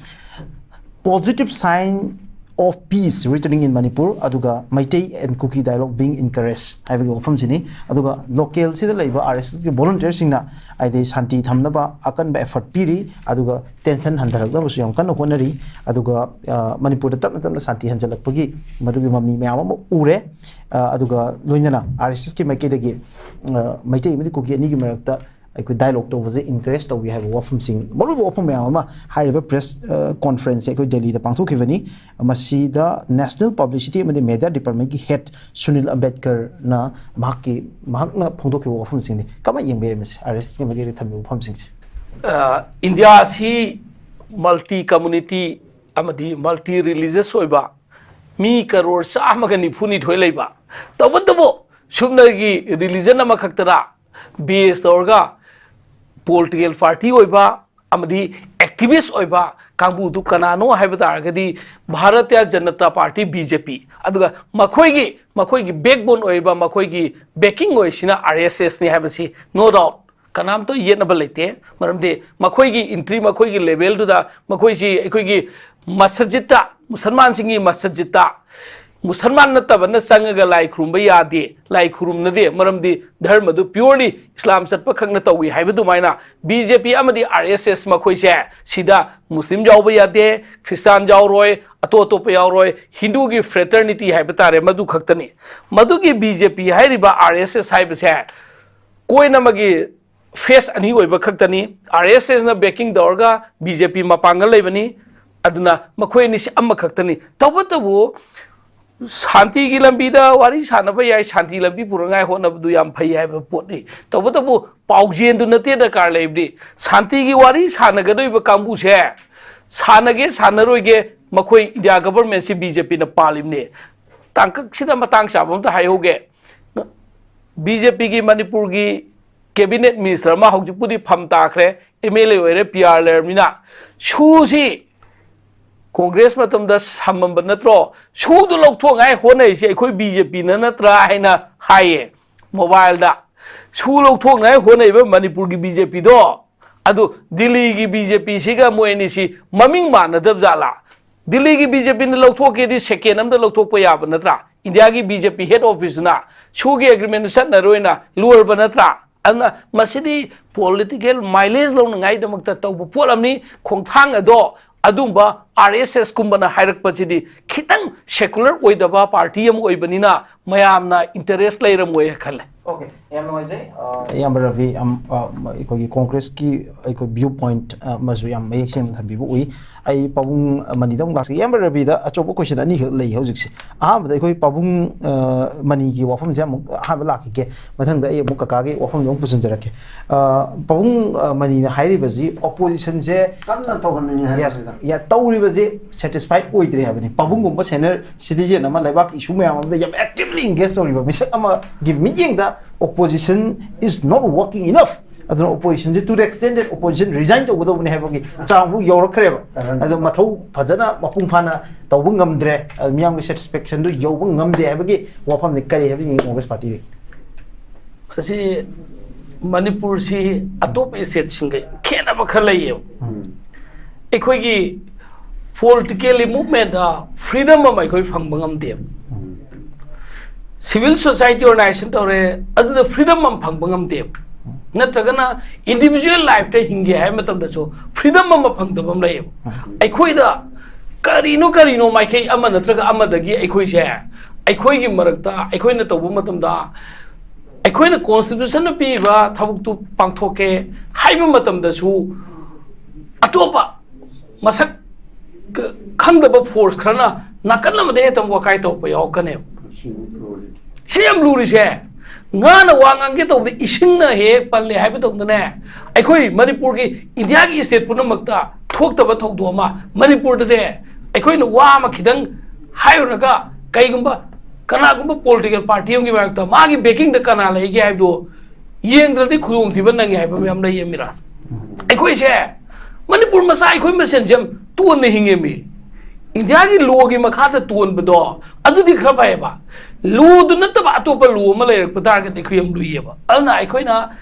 positive sign of peace returning in Manipur, ꯑꯗꯨꯒ Meitei and Kuki dialogue being encouraged ꯍꯥꯏꯕꯒꯤ ꯋꯥꯐꯝꯁꯤꯅꯤ꯫ ꯑꯗꯨꯒ ꯂꯣꯀꯦꯜꯁꯤꯗ ꯂꯩꯕ ꯑꯥꯔ ꯑꯦꯁ ꯑꯦꯁꯀꯤ ꯚꯣꯂꯨꯟꯇꯤꯌꯔꯁꯤꯡꯅ ꯍꯥꯏꯗꯤ ꯁꯥꯟꯇꯤ ꯊꯝꯅꯕ ꯑꯀꯟꯕ ꯑꯦꯐꯔꯠ ꯄꯤꯔꯤ, ꯑꯗꯨꯒ ꯇꯦꯟꯁꯟ ꯍꯟꯊꯔꯛꯅꯕꯁꯨ ꯌꯥꯝ ꯀꯟꯅ ꯍꯣꯠꯅꯔꯤ꯫ ꯑꯗꯨꯒ, ꯑ, ꯃꯅꯤꯄꯨꯔꯗ ꯇꯞꯅ ꯇꯞꯅ ꯁꯥꯟꯇꯤ ꯍꯟꯖꯜꯂꯛꯄꯒꯤ ꯃꯗꯨꯒꯤ ꯃꯃꯤ ꯃꯌꯥꯝ ꯑꯃ ꯎꯔꯦ꯫ ꯑ, ꯑꯗꯨꯒ ꯂꯣꯏꯅꯅ ꯑꯥꯔ ꯑꯦꯁ ꯑꯦꯁꯀꯤ ꯃꯥꯏꯀꯩꯗꯒꯤ, ꯑ, ꯃꯩꯇꯩ ꯑꯃꯗꯤ ꯀꯨꯀꯤ ꯑꯅꯤꯒꯤ ꯃꯔꯛꯇ ꯑꯩꯈꯣꯏ ꯗꯥꯏꯂꯣꯒ ꯇꯧꯕꯁꯦ ꯏꯟꯀꯔꯦꯖ ꯇꯧꯏ ꯍꯥꯏꯕ ꯋꯥꯐꯝꯁꯤꯡ, ꯃꯔꯨꯑꯣꯏꯕ ꯋꯥꯐꯝ ꯃꯌꯥꯝ ꯑꯃ ꯍꯥꯏꯔꯤꯕ ꯄ꯭ꯔꯦꯁ, ꯑ, ꯀꯣꯟꯐ꯭ꯔꯦꯟꯁꯁꯦ ꯑꯩꯈꯣꯏ ꯗꯦꯜꯂꯤꯗ ꯄꯥꯡꯊꯣꯛꯈꯤꯕꯅꯤ꯫ ꯃꯁꯤꯗ ꯅꯦꯁꯅꯦꯜ ꯄꯕ꯭ꯂꯤꯁꯤꯇꯤ ꯑꯃꯗꯤ ꯃꯦꯗꯤꯌꯥ ꯗꯤꯄꯥꯔꯠꯃꯦꯟꯒꯤ ꯍꯦꯗ ꯁꯨꯅꯤꯜ ꯑꯝꯕꯦꯗꯀꯔꯅ ꯃꯍꯥꯛꯀꯤ, ꯃꯍꯥꯛꯅ ꯐꯣꯡꯗꯣꯛꯈꯤꯕ ꯋꯥꯐꯝꯁꯤꯡꯅꯤ꯫ ꯀꯃꯥꯏꯅ ꯌꯦꯡꯕ ꯌꯥꯏ ꯃꯁꯤ, ꯑꯥꯔ ꯑꯦꯁ ꯑꯦꯁꯀꯤ ꯃꯥꯏꯀꯩꯗꯒꯤ ꯊꯝꯕꯤꯕ ꯋꯥꯐꯝꯁꯤꯡꯁꯦ? ꯑ, ꯏꯟꯗꯤꯌꯥ ꯑꯁꯤ ꯃꯜꯇꯤ ꯀꯝꯃꯨꯅꯤꯇꯤ ꯑꯃꯗꯤ ꯃꯜꯇꯤ ꯔꯤꯂꯤꯖꯁ ꯑꯣꯏꯕ ꯃꯤ ꯀꯔꯣꯔ ꯆꯥꯝꯃꯒ ꯅꯤꯐꯨ ꯅꯤꯊꯣꯏ ꯂꯩꯕ, ꯇꯧꯕꯇꯕꯨ ꯁꯨꯞꯅꯒꯤ ꯔꯤꯂꯤꯖꯟ ꯑꯃꯈꯛꯇꯗ ꯕꯦꯁ ꯇꯧꯔꯒ ꯄꯣꯂꯤꯇꯤꯀꯦꯜ ꯄꯥꯔꯇꯤ ꯑꯣꯏꯕ ꯑꯃꯗꯤ ꯑꯦꯛꯇꯤꯚꯤꯁ ꯑꯣꯏꯕ ꯀꯥꯡꯕꯨꯗꯨ ꯀꯅꯥꯅꯣ ꯍꯥꯏꯕ ꯇꯥꯔꯒꯗꯤ Bharatiya Janata party, B J ꯄꯤ꯫ ꯑꯗꯨꯒ ꯃꯈꯣꯏꯒꯤ, ꯃꯈꯣꯏꯒꯤ ꯕꯦꯛꯕꯣꯟ ꯑꯣꯏꯔꯤꯕ ꯃꯈꯣꯏꯒꯤ ꯕꯦꯀꯤꯡ ꯑꯣꯏꯔꯤꯁꯤꯅ ꯑꯥꯔ ꯑꯦꯁ ꯑꯦꯁꯅꯤ ꯍꯥꯏꯕꯁꯤ no doubt ꯀꯅꯥꯝꯇ ꯌꯦꯠꯅꯕ ꯂꯩꯇꯦ꯫ ꯃꯔꯝꯗꯤ ꯃꯈꯣꯏꯒꯤ ꯑꯦꯟꯇ꯭ꯔꯤ, ꯃꯈꯣꯏꯒꯤ ꯂꯦꯚꯦꯜꯗꯨꯗ ꯃꯈꯣꯏꯁꯤ ꯑꯩꯈꯣꯏꯒꯤ ꯃꯁꯖꯤꯠꯇ, ꯃꯨꯁꯜꯃꯥꯟꯁꯤꯡꯒꯤ ꯃꯁꯖꯤꯠꯇ ꯃꯨꯁꯜꯃꯥꯟ ꯅꯠꯇꯕꯅ ꯆꯪꯉꯒ ꯂꯥꯏ ꯈꯨꯔꯨꯝꯕ ꯌꯥꯗꯦ, ꯂꯥꯏ ꯈꯨꯔꯨꯝꯅꯗꯦ, ꯃꯔꯝꯗꯤ ꯙꯔꯃꯗꯨ ꯄ꯭ꯌꯣꯔꯂꯤ ꯏꯁꯂꯥꯝ ꯆꯠꯄ ꯈꯛꯅ ꯇꯧꯏ ꯍꯥꯏꯕ ꯑꯗꯨꯃꯥꯏꯅ ꯕꯤ ꯖꯦ ꯄꯤ ꯑꯃꯗꯤ ꯑꯥꯔ ꯑꯦꯁ ꯑꯦꯁ ꯃꯈꯣꯏꯁꯦ ꯁꯤꯗ ꯃꯨꯁꯂꯤꯝ ꯌꯥꯎꯕ ꯌꯥꯗꯦ, ꯈ꯭ꯔꯤꯁꯇꯥꯟ ꯌꯥꯎꯔꯣꯏ, ꯑꯇꯣꯞ ꯑꯇꯣꯞꯄ ꯌꯥꯎꯔꯣꯏ, ꯍꯤꯟꯗꯨꯒꯤ fraternity ꯍꯥꯏꯕ ꯇꯥꯔꯦ, ꯃꯗꯨ ꯈꯛꯇꯅꯤ꯫ ꯃꯗꯨꯒꯤ ꯕꯤ ꯖꯦ ꯄꯤ ꯍꯥꯏꯔꯤꯕ ꯑꯥꯔ ꯑꯦꯁ ꯑꯦꯁ ꯍꯥꯏꯕꯁꯦ ꯀꯣꯏꯅ ꯑꯃꯒꯤ ꯐꯦꯁ ꯑꯅꯤ ꯑꯣꯏꯕ ꯈꯛꯇꯅꯤ꯫ ꯑꯥꯔ ꯑꯦꯁ ꯑꯦꯁꯅ backing ꯇꯧꯔꯒ ꯕꯤ ꯖꯦ ꯄꯤ ꯃꯄꯥꯡꯒꯜ ꯂꯩꯕꯅꯤ꯫ ꯑꯗꯨꯅ ꯃꯈꯣꯏ ꯑꯅꯤꯁꯤ ꯑꯃꯈꯛꯇꯅꯤ꯫ ꯇꯧꯕꯇꯕꯨ ꯁꯥꯟꯇꯤꯒꯤ ꯂꯝꯕꯤꯗ ꯋꯥꯔꯤ ꯁꯥꯟꯅꯕ ꯌꯥꯏ, ꯁꯥꯟꯇꯤ ꯂꯝꯕꯤ ꯄꯨꯔꯛꯅꯉꯥꯏ ꯍꯣꯠꯅꯕꯗꯨ ꯌꯥꯝ ꯐꯩ ꯍꯥꯏꯕ ꯄꯣꯠꯅꯤ꯫ ꯇꯧꯕꯇꯕꯨ ꯄꯥꯎꯖꯦꯟꯗꯨ ꯅꯠꯇꯦ ꯗꯔꯀꯥꯔ ꯂꯩꯕꯗꯤ꯫ ꯁꯥꯟꯇꯤꯒꯤ ꯋꯥꯔꯤ ꯁꯥꯟꯅꯒꯗꯧꯔꯤꯕ ꯀꯥꯡꯕꯨꯁꯦ ꯁꯥꯟꯅꯒꯦ ꯁꯥꯟꯅꯔꯣꯏꯒꯦ, ꯃꯈꯣꯏ ꯏꯟꯗꯤꯌꯥ ꯒꯚꯔꯟꯃꯦꯟꯠꯁꯤ ꯕꯤ ꯖꯦ ꯄꯤꯅ ꯄꯥꯜꯂꯤꯕꯅꯤ꯫ ꯇꯥꯡꯀꯛꯁꯤꯗ ꯃꯇꯥꯡ ꯆꯥꯕ ꯑꯝꯇ ꯍꯥꯏꯍꯧꯒꯦ꯫ ꯕꯤ ꯖꯦ ꯄꯤꯒꯤ ꯃꯅꯤꯄꯨꯔꯒꯤ ꯀꯦꯕꯤꯅꯦꯠ ꯃꯤꯅꯤꯁꯇꯔ ꯑꯃ ꯍꯧꯖꯤꯛꯄꯨꯗꯤ ꯐꯝ ꯇꯥꯈ꯭ꯔꯦ, ꯑꯦꯝ ꯑꯦꯜ ꯑꯦ ꯑꯣꯏꯔꯦ, ꯄꯤ ꯑꯥꯔ ꯂꯩꯔꯕꯅꯤꯅ꯫ ꯁꯨꯁꯤ ꯀꯣꯡꯒ꯭ꯔꯦꯁ ꯃꯇꯝꯗ ꯁꯝꯃꯝꯕ ꯅꯠꯇ꯭ꯔꯣ? ꯁꯨꯗꯨ ꯂꯧꯊꯣꯛꯅꯉꯥꯏ ꯍꯣꯠꯅꯔꯤꯁꯦ ꯑꯩꯈꯣꯏ ꯕꯤ ꯖꯦ ꯄꯤꯅ ꯅꯠꯇ꯭ꯔꯥ ꯍꯥꯏꯅ ꯍꯥꯏꯌꯦ ꯃꯣꯕꯥꯏꯜꯗ꯫ ꯁꯨ ꯂꯧꯊꯣꯛꯅꯉꯥꯏ ꯍꯣꯠꯅꯔꯤꯕ ꯃꯅꯤꯄꯨꯔꯒꯤ ꯕꯤ ꯖꯦ ꯄꯤꯗꯣ, ꯑꯗꯨ ꯗꯤꯜꯂꯤꯒꯤ ꯕꯤ ꯖꯦ ꯄꯤꯁꯤꯒ ꯃꯣꯏ ꯑꯅꯤꯁꯤ ꯃꯃꯤꯡ ꯃꯥꯟꯅꯗꯕ ꯖꯥꯠꯂꯥ? ꯗꯤꯜꯂꯤꯒꯤ ꯕꯤ ꯖꯦ ꯄꯤꯅ ꯂꯧꯊꯣꯛꯀꯦꯗꯤ ꯁꯦꯀꯦꯟ ꯑꯃꯗ ꯂꯧꯊꯣꯛꯄ ꯌꯥꯕ ꯅꯠꯇ꯭ꯔꯥ? ꯏꯟꯗꯤꯌꯥꯒꯤ ꯕꯤ ꯖꯦ ꯄꯤ ꯍꯦꯗ ꯑꯣꯐꯤꯁꯇꯨꯅ ꯁꯨꯒꯤ ꯑꯦꯒ꯭ꯔꯤꯃꯦꯟꯗꯨ ꯆꯠꯅꯔꯣꯏꯅ ꯂꯣꯏꯔꯕ ꯅꯠꯇ꯭ꯔꯥ? ꯑꯗꯨꯅ ꯃꯁꯤꯗꯤ ꯄꯣꯂꯤꯇꯤꯀꯦꯜ ꯃꯥꯏꯂꯦꯖ ꯂꯧꯅꯉꯥꯏꯗꯃꯛꯇ ꯇꯧꯕ ꯄꯣꯠ ꯑꯃꯅꯤ꯫ ꯈꯣꯡꯊꯥꯡ ꯑꯗꯣ ꯑꯗꯨꯝꯕ ꯑꯥꯔ ꯑꯦꯁ ꯑꯦꯁ ꯀꯨꯝꯕꯅ ꯍꯥꯏꯔꯛꯄꯁꯤꯗꯤ ꯈꯤꯇꯪ ꯁꯦꯀꯨꯂꯔ ꯑꯣꯏꯗꯕ ꯄꯥꯔꯇꯤ ꯑꯃ ꯑꯣꯏꯕꯅꯤꯅ ꯃꯌꯥꯝꯅ ꯏꯟꯇꯔꯦꯁ ꯂꯩꯔꯝꯃꯣꯏ ꯈꯜꯂꯦ꯫ ꯑꯣꯀꯦ, ꯌꯥꯝ ꯅꯨꯡꯉꯥꯏꯖꯩ꯫ ꯑ, ꯏꯌꯥꯝꯕ ꯔꯕꯤ, ꯑꯝ, ꯑ, ꯑꯩꯈꯣꯏꯒꯤ ꯀꯣꯡꯒ꯭ꯔꯦꯁꯀꯤ ꯑꯩꯈꯣꯏ ꯚ꯭ꯌꯨ ꯄꯣꯏꯟꯠ ꯑꯃꯁꯨ ꯌꯥꯝ ꯃꯌꯦꯛ ꯁꯦꯡꯅ ꯊꯝꯕꯤꯕ ꯎꯏ꯫ ꯑꯩ ꯄꯥꯕꯨꯡ ꯃꯅꯤꯗ ꯑꯃꯨꯛ ꯂꯥꯛꯆꯒꯦ꯫ ꯏꯌꯥꯝꯕ ꯔꯕꯤꯗ ꯑꯆꯧꯕ ꯀꯣꯏꯁꯟ ꯑꯅꯤꯈꯛ ꯂꯩ ꯍꯧꯖꯤꯛꯁꯦ꯫ ꯑꯍꯥꯟꯕꯗ ꯑꯩꯈꯣꯏ ꯄꯥꯕꯨꯡ, ꯑ, ꯃꯅꯤꯒꯤ ꯋꯥꯐꯝꯁꯦ ꯑꯃꯨꯛ ꯑꯍꯥꯟꯕ ꯂꯥꯛꯈꯤꯒꯦ꯫ ꯃꯊꯪꯗ ꯑꯩ ꯑꯃꯨꯛ ꯀꯀꯥꯒꯤ ꯋꯥꯐꯝꯗꯣ ꯑꯃꯨꯛ ꯄꯨꯁꯤꯟꯖꯔꯛꯀꯦ꯫ ꯑ, ꯄꯥꯕꯨꯡ, ꯑ, ꯃꯅꯤꯅ ꯍꯥꯏꯔꯤꯕꯁꯤ ꯑꯣꯄꯣꯖꯤꯁꯟꯁꯦ ꯀꯟꯅ ꯇꯧꯍꯟꯅꯤꯡꯉꯤ ꯍꯥꯏꯕꯁꯤꯗ꯫ ꯌꯥ-, ꯇꯧꯔꯤꯕꯁꯦ ꯁꯦꯇꯤꯁꯐꯥꯏꯠ ꯑꯣꯏꯗ꯭ꯔꯦ ꯍꯥꯏꯕꯅꯤ꯫ ꯄꯥꯕꯨꯡꯒꯨꯝꯕ ꯁꯦꯅꯤꯌꯔ ꯁꯤꯇꯤꯖꯦꯟ ꯑꯃ ꯂꯩꯕꯥꯛꯀꯤ ꯏꯁꯨ ꯃꯌꯥꯝ ꯑꯃꯗ ꯌꯥꯝ ꯑꯦꯛꯇꯤꯚꯂꯤ ꯑꯦꯡꯒꯦꯖ ꯇꯧꯔꯤꯕ ꯃꯤꯁꯛ ꯑꯃꯒꯤ ꯃꯤꯠꯌꯦꯡꯗ opposition is not working enough꯫ ꯑꯗꯨꯅ ꯑꯣꯄꯣꯖꯤꯁꯟꯁꯦ to the extent that opposition resign ꯇꯧꯒꯗꯧꯕꯅꯤ ꯍꯥꯏꯕꯒꯤ ꯆꯥꯡꯐꯥꯎ ꯌꯧꯔꯛꯈ꯭ꯔꯦꯕ꯫ ꯑꯗꯣ ꯃꯊꯧ ꯐꯖꯅ ꯃꯄꯨꯡ ꯐꯥꯅ ꯇꯧꯕ ꯉꯝꯗ꯭ꯔꯦ, ꯑꯗꯨ ꯃꯤꯌꯥꯝꯒꯤ ꯁꯦꯇꯤꯁꯐꯦꯛꯁꯟꯗꯨ ꯌꯧꯕ ꯉꯝꯗꯦ ꯍꯥꯏꯕꯒꯤ ꯋꯥꯐꯝꯅꯤ꯫ ꯀꯔꯤ ꯍꯥꯏꯕꯤꯅꯤꯡꯉꯤ ꯀꯣꯡꯒ꯭ꯔꯦꯁ ꯄꯥꯔꯇꯤꯗꯒꯤ? ꯃꯁꯤ ꯃꯅꯤꯄꯨꯔꯁꯤ ꯑꯇꯣꯞꯄ ꯏꯁꯇꯦꯠꯁꯤꯡꯒ ꯈꯦꯠꯅꯕ ꯈꯔ ꯂꯩꯌꯦꯕ꯫ ꯑꯩꯈꯣꯏꯒꯤ ꯄꯣꯂꯤꯇꯤꯀꯦꯜꯂꯤ ꯃꯨꯞꯃꯦꯟꯗ ꯐ꯭ꯔꯤꯗꯝ ꯑꯃ ꯑꯩꯈꯣꯏ ꯐꯪꯕ ꯉꯝꯗꯦꯕ꯫ ꯁꯤꯚꯤꯜ ꯁꯣꯁꯥꯏꯇꯤ ꯑꯣꯔꯒꯅꯥꯏꯖꯦꯁꯟ ꯇꯧꯔꯦ, ꯑꯗꯨꯗ ꯐ꯭ꯔꯤꯗꯝ ꯑꯃ ꯐꯪꯕ ꯉꯝꯗꯦꯕ꯫ ꯅꯠꯇ꯭ꯔꯒꯅ ꯏꯟꯗꯤꯚꯤꯖꯨꯋꯦꯜ ꯂꯥꯏꯐꯇ ꯍꯤꯡꯒꯦ ꯍꯥꯏꯕ ꯃꯇꯝꯗꯁꯨ ꯐ꯭ꯔꯤꯗꯝ ꯑꯃ ꯐꯪꯗꯕ ꯑꯃ ꯂꯩꯌꯦꯕ꯫ ꯑꯩꯈꯣꯏꯗ ꯀꯔꯤꯅꯣ ꯀꯔꯤꯅꯣ ꯃꯥꯏꯀꯩ ꯑꯃ ꯅꯠꯇ꯭ꯔꯒ ꯑꯃꯗꯒꯤ ꯑꯩꯈꯣꯏꯁꯦ, ꯑꯩꯈꯣꯏꯒꯤ ꯃꯔꯛꯇ ꯑꯩꯈꯣꯏꯅ ꯇꯧꯕ ꯃꯇꯝꯗ, ꯑꯩꯈꯣꯏꯅ ꯀꯣꯟꯁꯇꯤꯇ꯭ꯌꯨꯁꯟꯅ ꯄꯤꯔꯤꯕ ꯊꯕꯛꯇꯨ ꯄꯥꯡꯊꯣꯛꯀꯦ ꯍꯥꯏꯕ ꯃꯇꯝꯗꯁꯨ, ꯑꯇꯣꯞꯄ ꯃꯁꯛ ꯈꯪꯗꯕ ꯐꯣꯔꯁ ꯈꯔꯅ ꯅꯥꯀꯟ ꯑꯃꯗ ꯍꯦꯛꯇ ꯋꯥꯀꯥꯏ ꯇꯧꯔꯛꯄ ꯌꯥꯎꯔꯛꯀꯅꯦꯕ꯫ ꯁꯤ ꯌꯥꯝ ꯂꯨꯔꯤꯁꯦ꯫ ꯉꯥꯅ ꯋꯥ ꯉꯥꯡꯒꯦ ꯇꯧꯕꯗ ꯏꯁꯤꯡꯅ ꯍꯦꯛ ꯄꯜꯂꯦ ꯍꯥꯏꯕꯗꯧꯅꯅꯦ, ꯑꯩꯈꯣꯏ ꯃꯅꯤꯄꯨꯔꯒꯤ, ꯏꯟꯗꯤꯌꯥꯒꯤ ꯁ꯭ꯇꯦꯠ ꯄꯨꯝꯅꯃꯛꯇ ꯊꯣꯛꯇꯕ ꯊꯧꯗꯣꯛ ꯑꯃ ꯃꯅꯤꯄꯨꯔꯗꯅꯦ, ꯑꯩꯈꯣꯏꯅ ꯋꯥ ꯑꯃ ꯈꯤꯇꯪ ꯍꯥꯏꯔꯨꯔꯒ, ꯀꯩꯒꯨꯝꯕ ꯀꯅꯥꯒꯨꯝꯕ ꯄꯣꯂꯤꯇꯤꯀꯦꯜ ꯄꯥꯔꯇꯤ ꯑꯃꯒꯤ ꯃꯔꯛꯇ ꯃꯥꯒꯤ ꯕꯦꯀꯤꯡꯗ ꯀꯅꯥ ꯂꯩꯒꯦ ꯍꯥꯏꯕꯗꯨ ꯌꯦꯡꯗ꯭ꯔꯗꯤ ꯈꯨꯗꯣꯡꯊꯤꯕ ꯅꯪꯉꯤ ꯍꯥꯏꯕ ꯃꯌꯥꯝ ꯂꯩꯌꯦ, ꯃꯤꯔꯥꯖ꯫ ꯑꯩꯈꯣꯏꯁꯦ, ꯃꯅꯤꯄꯨꯔ ꯃꯆꯥ ꯑꯩꯈꯣꯏ ꯃꯁꯦꯟꯁꯦ ꯌꯥꯝ ꯇꯣꯟꯅ ꯍꯤꯡꯉꯦꯃꯤ꯫ ꯏꯟꯗꯤꯌꯥꯒꯤ ꯂꯣꯒꯤ ꯃꯈꯥꯗ ꯇꯣꯟꯕꯗꯣ ꯑꯗꯨꯗꯤ ꯈꯔ ꯐꯩꯌꯦꯕ꯫ ꯂꯣꯗꯨ ꯅꯠꯇꯕ ꯑꯇꯣꯞꯄ ꯂꯣ ꯑꯃ ꯂꯩꯔꯛꯄ ꯇꯥꯔꯒꯗꯤ ꯑꯩꯈꯣꯏ ꯌꯥꯝ ꯂꯨꯏꯌꯦꯕ꯫ ꯑꯗꯨꯅ ꯑꯩꯈꯣꯏꯅ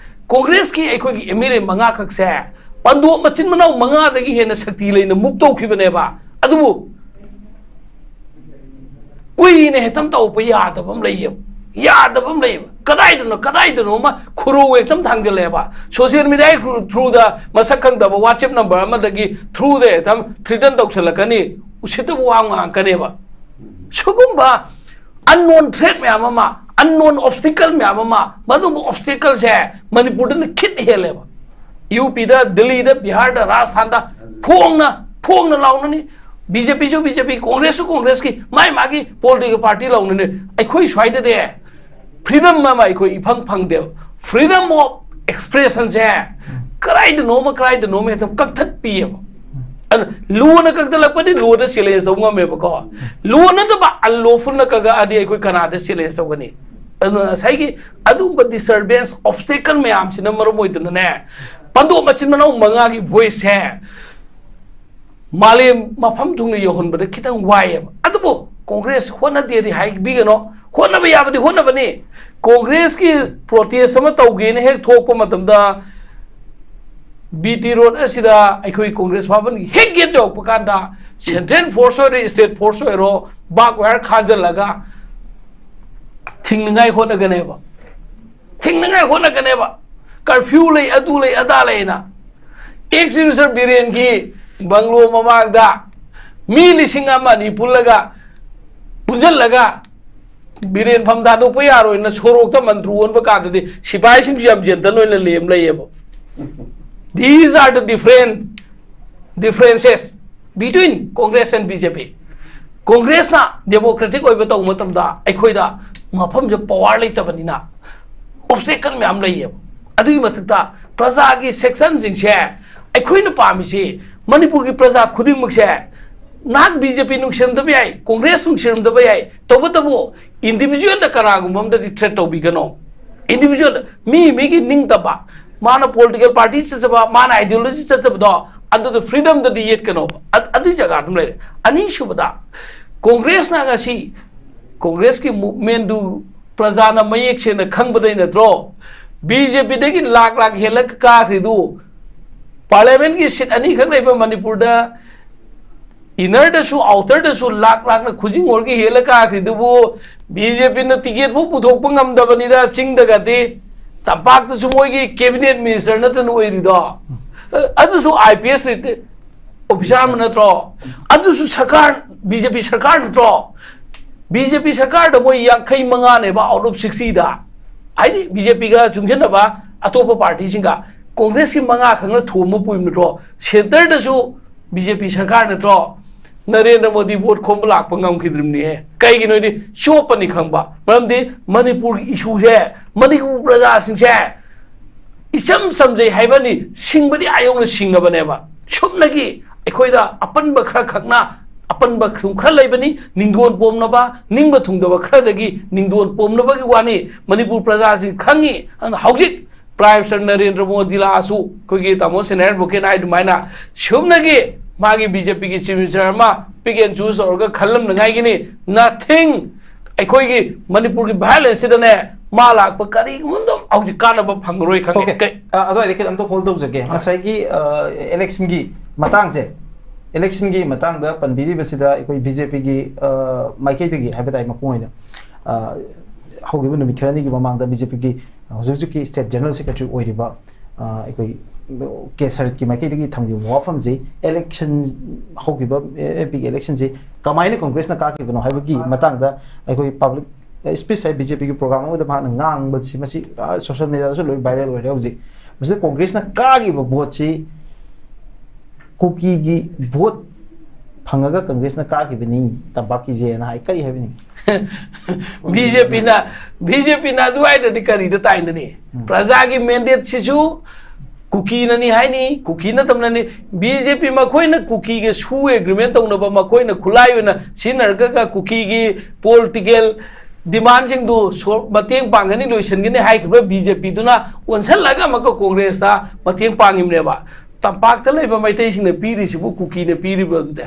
ꯀꯣꯡꯒ꯭ꯔꯦꯁꯀꯤ ꯑꯩꯈꯣꯏꯒꯤ ꯑꯦꯝ ꯑꯦꯜ ꯑꯦ ꯃꯉꯥꯈꯛꯁꯦ ꯄꯟꯗꯣꯞ ꯃꯆꯤꯟ ꯃꯅꯥꯎ ꯃꯉꯥꯗꯒꯤ ꯍꯦꯟꯅ ꯁꯛꯇꯤ ꯂꯩꯅ ꯃꯨꯞ ꯇꯧꯈꯤꯕꯅꯦꯕ꯫ ꯑꯗꯨꯕꯨ ꯀꯨꯏꯅ ꯍꯦꯛꯇ ꯇꯧꯕ ꯌꯥꯗꯕ ꯑꯃ ꯂꯩꯌꯦꯕ꯫ ꯌꯥꯗꯕ ꯑꯃ ꯂꯩꯌꯦꯕ꯫ ꯀꯗꯥꯏꯗꯅꯣ, ꯀꯗꯥꯏꯗꯅꯣ ꯑꯃ ꯈꯨꯔꯧ ꯍꯦꯛꯇ ꯊꯥꯡꯖꯜꯂꯛꯑꯦꯕ꯫ ꯁꯣꯁꯤꯌꯦꯜ ꯃꯤꯗꯤꯌꯥꯒꯤ ꯊ꯭ꯔꯨꯗ ꯃꯁꯛ ꯈꯪꯗꯕ ꯋꯥꯆꯦꯞ ꯅꯝꯕꯔ ꯑꯃꯗꯒꯤ ꯊ꯭ꯔꯨꯗ ꯍꯦꯛꯇ ꯊ꯭ꯔꯤꯇꯟ ꯇꯧꯁꯜꯂꯛꯀꯅꯤ, ꯎꯁꯤꯠꯇꯕ ꯋꯥ ꯉꯥꯡꯉꯛꯀꯅꯦꯕ꯫ ꯁꯤꯒꯨꯝꯕ ꯑꯟꯅꯣꯟ ꯊ꯭ꯔꯦꯠ ꯃꯌꯥꯝ ꯑꯃ, ꯑꯟꯅꯣꯟ ꯑꯣꯕꯁꯇꯤꯀꯜ ꯃꯌꯥꯝ ꯑꯃ, ꯃꯗꯨꯒꯨꯝꯕ ꯑꯣꯕꯁꯇꯤꯀꯜꯁꯦ ꯃꯅꯤꯄꯨꯔꯗꯅ ꯈꯤꯠ ꯍꯦꯜꯂꯦꯕ꯫ ꯌꯨ ꯄꯤꯗ, ꯗꯤꯜꯂꯤꯗ, ꯕꯤꯍꯥꯔꯗ, ꯔꯥꯖꯁꯊꯥꯟꯗ ꯐꯣꯡꯅ, ꯐꯣꯡꯅ ꯂꯥꯎꯅꯅꯤ꯫ ꯕꯤ ꯖꯦ ꯄꯤꯁꯨ ꯕꯤ ꯖꯦ ꯄꯤ, ꯀꯣꯡꯒ꯭ꯔꯦꯁꯁꯨ ꯀꯣꯡꯒ꯭ꯔꯦꯁꯀꯤ, ꯃꯥꯏ ꯃꯥꯒꯤ ꯄꯣꯂꯤꯇꯤꯀꯦꯜ ꯄꯥꯔꯇꯤ ꯂꯥꯎꯅꯅꯤ꯫ ꯑꯩꯈꯣꯏ ꯁ꯭ꯋꯥꯏꯗꯗꯤ ꯐ꯭ꯔꯤꯗꯝ ꯑꯃ ꯑꯩꯈꯣꯏ ꯏꯐꯪ ꯐꯪꯗꯦꯕ꯫ ꯐ꯭ꯔꯤꯗꯝ ꯑꯣꯐ ꯑꯦꯛꯁꯄ꯭ꯔꯦꯁꯟꯁꯦ ꯀꯗꯥꯏꯗꯅꯣꯃ, ꯀꯗꯥꯏꯗꯅꯣꯃ ꯍꯦꯛꯇ ꯀꯛꯊꯠꯄꯤꯌꯦꯕ꯫ ꯑꯗꯨꯅ ꯂꯣꯅ ꯀꯛꯊꯠꯂꯛꯄꯗꯤ ꯂꯣꯗ ꯆꯦꯂꯦꯟꯖ ꯇꯧꯕ ꯉꯝꯃꯦꯕꯀꯣ꯫ ꯂꯣ ꯅꯠꯇꯕ ꯑꯟꯂꯣꯐꯨꯜꯅ ꯀꯛꯂꯛꯑꯗꯤ ꯑꯩꯈꯣꯏ ꯀꯅꯥꯗ ꯆꯦꯂꯦꯟꯖ ꯇꯧꯒꯅꯤ? ꯑꯗꯨꯅ ꯉꯁꯥꯏꯒꯤ ꯑꯗꯨꯒꯨꯝꯕ ꯗꯤꯁꯇꯔꯕꯦꯟꯁ, ꯑꯣꯕꯁꯇꯦꯀꯜ ꯃꯌꯥꯝꯁꯤꯅ ꯃꯔꯝ ꯑꯣꯏꯗꯅꯅꯦ, ꯄꯟꯗꯣꯞ ꯃꯆꯤꯟ ꯃꯅꯥꯎ ꯃꯉꯥꯒꯤ ꯚꯣꯏꯁꯁꯦ ꯃꯥꯂꯦꯝ ꯃꯐꯝ ꯊꯨꯡꯅ ꯌꯧꯍꯟꯕꯗ ꯈꯤꯇꯪ ꯋꯥꯏꯑꯦꯕ꯫ ꯑꯗꯨꯕꯨ ꯀꯣꯡꯒ꯭ꯔꯦꯁ ꯍꯣꯠꯅꯗꯦꯗꯤ ꯍꯥꯏꯕꯤꯒꯅꯣ, ꯍꯣꯠꯅꯕ ꯌꯥꯕꯗꯤ ꯍꯣꯠꯅꯕꯅꯤ꯫ ꯀꯣꯡꯒ꯭ꯔꯦꯁꯀꯤ ꯄ꯭ꯔꯣꯇꯦꯁ ꯑꯃ ꯇꯧꯒꯦꯅ ꯍꯦꯛ ꯊꯣꯛꯄ ꯃꯇꯝꯗ ꯕꯤ ꯇꯤ ꯔꯣꯗ ꯑꯁꯤꯗ ꯑꯩꯈꯣꯏ ꯀꯣꯡꯒ꯭ꯔꯦꯁ ꯚꯕꯟꯒꯤ ꯍꯦꯛ ꯒꯦꯠ ꯌꯧꯔꯛꯄ ꯀꯥꯟꯗ ꯁꯦꯟꯇ꯭ꯔꯦꯜ ꯐꯣꯔꯁ ꯑꯣꯏꯔꯣ, ꯁ꯭ꯇꯦꯠ ꯐꯣꯔꯁ ꯑꯣꯏꯔꯣ, ꯕꯥꯔꯕ ꯋꯥꯌꯔ ꯈꯥꯖꯤꯜꯂꯒ ꯊꯤꯡꯅꯉꯥꯏ ꯍꯣꯠꯅꯒꯅꯦꯕ꯫ ꯊꯤꯡꯅꯉꯥꯏ ꯍꯣꯠꯅꯒꯅꯦꯕ꯫ ꯀꯔꯐ꯭ꯌꯨ ꯂꯩ, ꯑꯗꯨ ꯂꯩ, ꯑꯗꯥ ꯂꯩꯅ꯫ ꯑꯦꯛꯁ ꯃꯤꯅꯤꯁꯇꯔ ꯕꯤꯔꯦꯟꯒꯤ ꯕꯪꯒ꯭ꯂꯣ ꯃꯃꯥꯡꯗ ꯃꯤ ꯂꯤꯁꯤꯡ ꯑꯃ ꯑꯅꯤ ꯄꯨꯜꯂꯒ, ꯄꯨꯟꯁꯤꯜꯂꯒ ꯕꯤꯔꯦꯟ ꯐꯝ ꯊꯥꯗꯣꯛꯄ ꯌꯥꯔꯣꯏꯅ ꯁꯣꯔꯣꯛꯇ ꯃꯟꯇ꯭ꯔꯨ ꯑꯣꯟꯕ ꯀꯥꯟꯗꯗꯤ ꯁꯤꯐꯥꯏꯁꯤꯡꯁꯨ ꯌꯥꯝ ꯖꯦꯟꯇꯜ ꯑꯣꯏꯅ ꯂꯦꯝ ꯂꯩꯌꯦꯕ꯫ These are the different differences between Congress and B J P. ꯀꯣꯡꯒ꯭ꯔꯦꯁꯅ ꯗꯦꯃꯣꯀ꯭ꯔꯦꯇꯤꯛ ꯑꯣꯏꯕ ꯇꯧꯕ ꯃꯇꯝꯗ ꯑꯩꯈꯣꯏꯗ ꯃꯐꯝꯁꯦ ꯄꯋꯥꯔ ꯂꯩꯇꯕꯅꯤꯅ ꯑꯣꯕꯁꯇꯦꯀꯜ ꯃꯌꯥꯝ ꯂꯩꯌꯦꯕ꯫ ꯑꯗꯨꯒꯤ ꯃꯊꯛꯇ ꯄ꯭ꯔꯖꯥꯒꯤ ꯁꯦꯛꯁꯟꯁꯤꯡꯁꯦ, ꯑꯩꯈꯣꯏꯅ ꯄꯥꯝꯃꯤꯁꯤ ꯃꯅꯤꯄꯨꯔꯒꯤ ꯄ꯭ꯔꯖꯥ ꯈꯨꯗꯤꯡꯃꯛꯁꯦ ꯅꯍꯥꯛ ꯕꯤ ꯖꯦ ꯄꯤ ꯅꯨꯡꯁꯤꯔꯝꯗꯕ ꯌꯥꯏ, ꯀꯣꯡꯒ꯭ꯔꯦꯁ ꯅꯨꯡꯁꯤꯔꯝꯗꯕ ꯌꯥꯏ, ꯇꯧꯕꯇꯕꯨ ꯏꯟꯗꯤꯕꯤꯖꯨꯋꯦꯜꯗ ꯀꯅꯥꯒꯨꯝꯕ ꯑꯃꯗꯗꯤ ꯊ꯭ꯔꯦꯠ ꯇꯧꯕꯤꯒꯅꯣ꯫ ꯏꯟꯗꯤꯕꯤꯖꯨꯋꯦꯜ, ꯃꯤ ꯃꯤꯒꯤ ꯅꯤꯡꯇꯝꯕ, ꯃꯥꯅ ꯄꯣꯂꯤꯇꯤꯀꯦꯜ ꯄꯥꯔꯇꯤ ꯆꯠꯆꯕ, ꯃꯥꯅ ꯑꯥꯏꯗꯤꯌꯣꯂꯣꯖꯤ ꯆꯠꯆꯕꯗꯣ, ꯑꯗꯨꯗ ꯐ꯭ꯔꯤꯗꯝꯗꯗꯤ ꯌꯦꯠꯀꯅꯣꯕ꯫ ꯑ-, ꯑꯗꯨꯒꯤ ꯖꯒꯥ ꯑꯗꯨꯝ ꯂꯩꯔꯦ꯫ ꯑꯅꯤꯁꯨꯕꯗ, ꯀꯣꯡꯒ꯭ꯔꯦꯁꯅ ꯉꯁꯤ ꯀꯣꯡꯒ꯭ꯔꯦꯁꯀꯤ ꯃꯨꯚꯃꯦꯟꯗꯨ ꯄ꯭ꯔꯖꯥꯅ ꯃꯌꯦꯛ ꯁꯦꯡꯅ ꯈꯪꯕꯗꯩ ꯅꯠꯇ꯭ꯔꯣ? ꯕꯤ ꯖꯦ ꯄꯤꯗꯒꯤ ꯂꯥꯛ ꯂꯥꯛ ꯍꯦꯜꯂꯒ ꯀꯥꯈ꯭ꯔꯤꯗꯨ꯫ ꯄꯥꯔꯂꯤꯌꯥꯃꯦꯟꯒꯤ ꯁꯤꯠ ꯑꯅꯤꯈꯛ ꯂꯩꯕ ꯃꯅꯤꯄꯨꯔꯗ ꯏꯅꯔꯗꯁꯨ ꯑꯥꯎꯇꯔꯗꯁꯨ ꯂꯥꯛ ꯂꯥꯛꯅ ꯈꯨꯖꯤꯡ ꯑꯣꯔꯒꯤ ꯍꯦꯜꯂ ꯀꯥꯈ꯭ꯔꯤꯗꯨꯕꯨ ꯕꯤ ꯖꯦ ꯄꯤꯅ ꯇꯤꯀꯦꯠ ꯐꯥꯎ ꯄꯨꯊꯣꯛꯄ ꯉꯝꯗꯕꯅꯤꯗ꯫ ꯆꯤꯡꯗꯒꯗꯤ, ꯇꯝꯄꯥꯛꯇꯁꯨ ꯃꯣꯏꯒꯤ ꯀꯦꯕꯤꯅꯦꯠ ꯃꯤꯅꯤꯁꯇꯔ ꯅꯠꯇꯅ ꯑꯣꯏꯔꯤꯗꯣ꯫ ꯑꯗꯨꯁꯨ ꯑꯥꯏ ꯄꯤ ꯑꯦꯁ ꯑꯣꯐꯤꯁꯥꯔ ꯑꯃ ꯅꯠꯇ꯭ꯔꯣ? ꯑꯗꯨꯁꯨ ꯁꯔꯀꯥꯔ, ꯕꯤ ꯖꯦ ꯄꯤ ꯁꯔꯀꯥꯔ ꯅꯠꯇ꯭ꯔꯣ? ꯕꯤ ꯖꯦ ꯄꯤ ꯁꯔꯀꯥꯔꯗ ꯃꯣꯏ ꯌꯥꯡꯈꯩ ꯃꯉꯥꯅꯦꯕ out of sixty ꯗ꯫ ꯍꯥꯏꯗꯤ ꯕꯤ ꯖꯦ ꯄꯤꯒ ꯆꯨꯡꯁꯤꯟꯅꯕ ꯑꯇꯣꯞꯄ ꯄꯥꯔꯇꯤꯁꯤꯡꯒ꯫ ꯀꯣꯡꯒ꯭ꯔꯦꯁꯀꯤ ꯃꯉꯥ ꯈꯛꯅ ꯊꯣꯝꯕ ꯄꯨꯏ ꯅꯠꯇ꯭ꯔꯣ? ꯁꯦꯟꯇꯔꯗꯁꯨ ꯕꯤ ꯖꯦ ꯄꯤ ꯁꯔꯀꯥꯔ ꯅꯠꯇ꯭ꯔꯣ? ꯅꯔꯦꯟꯗ꯭ꯔ ꯃꯣꯗꯤ ꯚꯣꯠ ꯈꯣꯝꯕ ꯂꯥꯛꯄ ꯉꯝꯈꯤꯗ꯭ꯔꯤꯕꯅꯤꯍꯦ꯫ ꯀꯩꯒꯤꯅꯣꯗꯤ ꯆꯣꯞꯄꯅꯤ ꯈꯪꯕ꯫ ꯃꯔꯝꯗꯤ ꯃꯅꯤꯄꯨꯔꯒꯤ ꯏꯁꯨꯁꯦ, ꯃꯅꯤꯄꯨꯔ ꯄ꯭ꯔꯖꯥꯁꯤꯡꯁꯦ ꯏꯆꯝ ꯆꯝꯖꯩ ꯍꯥꯏꯕꯅꯤ, ꯁꯤꯡꯕꯗꯤ ꯑꯥ ꯌꯧꯅ ꯁꯤꯡꯉꯕꯅꯦꯕ꯫ ꯁꯨꯞꯅꯒꯤ ꯑꯩꯈꯣꯏꯗ ꯑꯄꯟꯕ ꯈꯔ ꯈꯛꯅ, ꯑꯄꯟꯕ ꯈꯔ ꯂꯩꯕꯅꯤ, ꯅꯤꯡꯗꯣꯟ ꯄꯣꯝꯅꯕ, ꯅꯤꯡꯕ ꯊꯨꯡꯗꯕ ꯈꯔꯗꯒꯤ ꯅꯤꯡꯗꯣꯟ ꯄꯣꯝꯅꯕꯒꯤ ꯋꯥꯅꯤ꯫ ꯃꯅꯤꯄꯨꯔ ꯄ꯭ꯔꯖꯥꯁꯤꯡ ꯈꯪꯉꯤ꯫ ꯑꯗꯨꯅ ꯍꯧꯖꯤꯛ ꯄ꯭ꯔꯥꯏꯝ ꯃꯤꯅꯤꯁꯇꯔ ꯅꯔꯦꯟꯗ꯭ꯔ ꯃꯣꯗꯤ ꯂꯥꯛꯑꯁꯨ, ꯑꯩꯈꯣꯏꯒꯤ ꯇꯥꯃꯣ ꯁꯦꯅꯥꯌꯔꯟ ꯕꯣꯀꯦꯅ ꯍꯥꯏ ꯑꯗꯨꯃꯥꯏꯅ, ꯁꯨꯞꯅꯒꯤ ꯃꯥꯒꯤ ꯕꯤ ꯖꯦ ꯄꯤꯒꯤ ꯆꯤꯐ ꯃꯤꯅꯤꯁꯇꯔ ꯑꯃ ꯄꯤꯛ ꯑꯦꯟ ꯆꯨꯁ ꯇꯧꯔꯒ ꯈꯜꯂꯝꯅꯉꯥꯏꯒꯤꯅꯤ꯫ Nothing꯫ ꯑꯩꯈꯣꯏꯒꯤ ꯃꯅꯤꯄꯨꯔꯒꯤ ꯚꯥꯏꯑꯣꯂꯦꯟꯁꯁꯤꯗꯅꯦ, ꯃꯥ ꯂꯥꯛꯄ ꯀꯔꯤꯒꯨꯝꯗ ꯍꯧꯖꯤꯛ ꯀꯥꯟꯅꯕ ꯐꯪꯉꯔꯣꯏ ꯈꯪꯉꯦ꯫ Okay. ꯀꯩ- ꯑ, ꯑꯗꯨꯋꯥꯏꯗ ꯈꯤꯇꯪ ꯑꯝꯇ ꯍꯣꯜ ꯇꯧꯖꯒꯦ꯫ ꯍꯣꯏ꯫ ꯉꯁꯥꯏꯒꯤ, ꯑ, ꯏꯂꯦꯛꯁꯟꯒꯤ ꯃꯇꯥꯡꯁꯦ, ꯏꯂꯦꯛꯁꯟꯒꯤ ꯃꯇꯥꯡꯗ ꯄꯟꯕꯤꯔꯤꯕꯁꯤꯗ ꯑꯩꯈꯣꯏ ꯕꯤ ꯖꯦ ꯄꯤꯒꯤ, ꯑ, ꯃꯥꯏꯀꯩꯗꯒꯤ ꯍꯥꯏꯕ ꯇꯥꯏ, ꯃꯄꯨꯡ ꯑꯣꯏꯅ, ꯑ, ꯍꯧꯈꯤꯕ ꯅꯨꯃꯤꯠ ꯈꯔꯅꯤꯒꯤ ꯃꯃꯥꯡꯗ ꯕꯤ ꯖꯦ ꯄꯤꯒꯤ ꯍꯧꯖꯤꯛ ꯍꯧꯖꯤꯛꯀꯤ ꯁ꯭ꯇꯦꯠ ꯖꯦꯅꯔꯦꯜ ꯁꯦꯀ꯭ꯔꯦꯇꯔꯤ ꯑꯣꯏꯔꯤꯕ, ꯑ, ꯑꯩꯈꯣꯏ ꯀꯦ ꯁꯔꯠꯀꯤ ꯃꯥꯏꯀꯩꯗꯒꯤ ꯊꯝꯈꯤꯕ ꯋꯥꯐꯝꯁꯤ, ꯏꯂꯦꯛꯁꯟ ꯍꯧꯈꯤꯕ ꯑꯦꯝ ꯄꯤꯒꯤ ꯏꯂꯦꯛꯁꯟꯁꯤ ꯀꯃꯥꯏꯅ ꯀꯣꯡꯒ꯭ꯔꯦꯁꯅ ꯀꯥꯈꯤꯕꯅꯣ ꯍꯥꯏꯕꯒꯤ ꯃꯇꯥꯡꯗ ꯑꯩꯈꯣꯏ ꯄꯕ꯭ꯂꯤꯛ ꯁ꯭ꯄꯤꯆ ꯍꯥꯏ ꯕꯤ ꯖꯦ ꯄꯤꯒꯤ ꯄ꯭ꯔꯣꯒ꯭ꯔꯥꯝ ꯑꯃꯗ ꯃꯍꯥꯛꯅ ꯉꯥꯡꯕꯁꯤ ꯃꯁꯤ ꯁꯣꯁꯤꯌꯦꯜ ꯃꯦꯗꯤꯌꯥꯗꯁꯨ ꯂꯣꯏ ꯚꯥꯏꯔꯦꯜ ꯑꯣꯏꯔꯦ ꯍꯧꯖꯤꯛ꯫ ꯃꯁꯤꯗ ꯀꯣꯡꯒ꯭ꯔꯦꯁꯅ ꯀꯥꯈꯤꯕ ꯚꯣꯠꯁꯤ ꯀꯨꯀꯤꯒꯤ ꯚꯣꯠ ꯐꯪꯉꯒ ꯀꯪꯒ꯭ꯔꯦꯁꯅ ꯀꯥꯈꯤꯕꯅꯤ ꯇꯝꯄꯥꯛꯀꯤꯁꯦꯅ ꯍꯥꯏ꯫ ꯀꯔꯤ ꯍꯥꯏꯕꯤꯅꯤꯡꯉꯤ? ꯕꯤ ꯖꯦ ꯄꯤꯅ ꯕꯤ ꯖꯦ ꯄꯤꯅ ꯑꯗꯨꯋꯥꯏꯗꯗꯤ ꯀꯔꯤꯗ ꯇꯥꯏꯅꯅꯤ? ꯄ꯭ꯔꯖꯥꯒꯤ ꯃꯦꯟꯗꯦꯠꯁꯤꯁꯨ ꯀꯨꯀꯤꯅꯅꯤ ꯍꯥꯏꯅꯤ, ꯀꯨꯀꯤ ꯅꯠꯇꯕꯅꯅꯤ꯫ ꯕꯤ ꯖꯦ ꯄꯤ ꯃꯈꯣꯏꯅ ꯀꯨꯀꯤꯒ ꯁꯨ ꯑꯦꯒ꯭ꯔꯤꯃꯦꯟ ꯇꯧꯅꯕ ꯃꯈꯣꯏꯅ ꯈꯨꯠꯂꯥꯏ ꯑꯣꯏꯅ ꯁꯤꯖꯤꯟꯅꯔꯒ ꯀꯨꯀꯤꯒꯤ ꯄꯣꯂꯤꯇꯤꯀꯦꯜ ꯗꯤꯃꯥꯟꯁꯤꯡꯗꯨ ꯁꯣ-, ꯃꯇꯦꯡ ꯄꯥꯡꯒꯅꯤ, ꯂꯣꯏꯁꯤꯟꯒꯅꯤ ꯍꯥꯏꯈꯤꯕ ꯕꯤ ꯖꯦ ꯄꯤꯗꯨꯅ ꯑꯣꯟꯁꯤꯜꯂꯒ ꯑꯃꯨꯛꯀ ꯀꯣꯡꯒ꯭ꯔꯦꯁꯇ ꯃꯇꯦꯡ ꯄꯥꯡꯉꯤꯕꯅꯦꯕ꯫ ꯇꯝꯄꯥꯛꯇ ꯂꯩꯕ ꯃꯩꯇꯩꯁꯤꯡꯅ ꯄꯤꯔꯤꯁꯤꯕꯨ ꯀꯨꯀꯤꯅ ꯄꯤꯔꯤꯕ꯭ꯔꯣ ꯑꯗꯨꯗꯤ?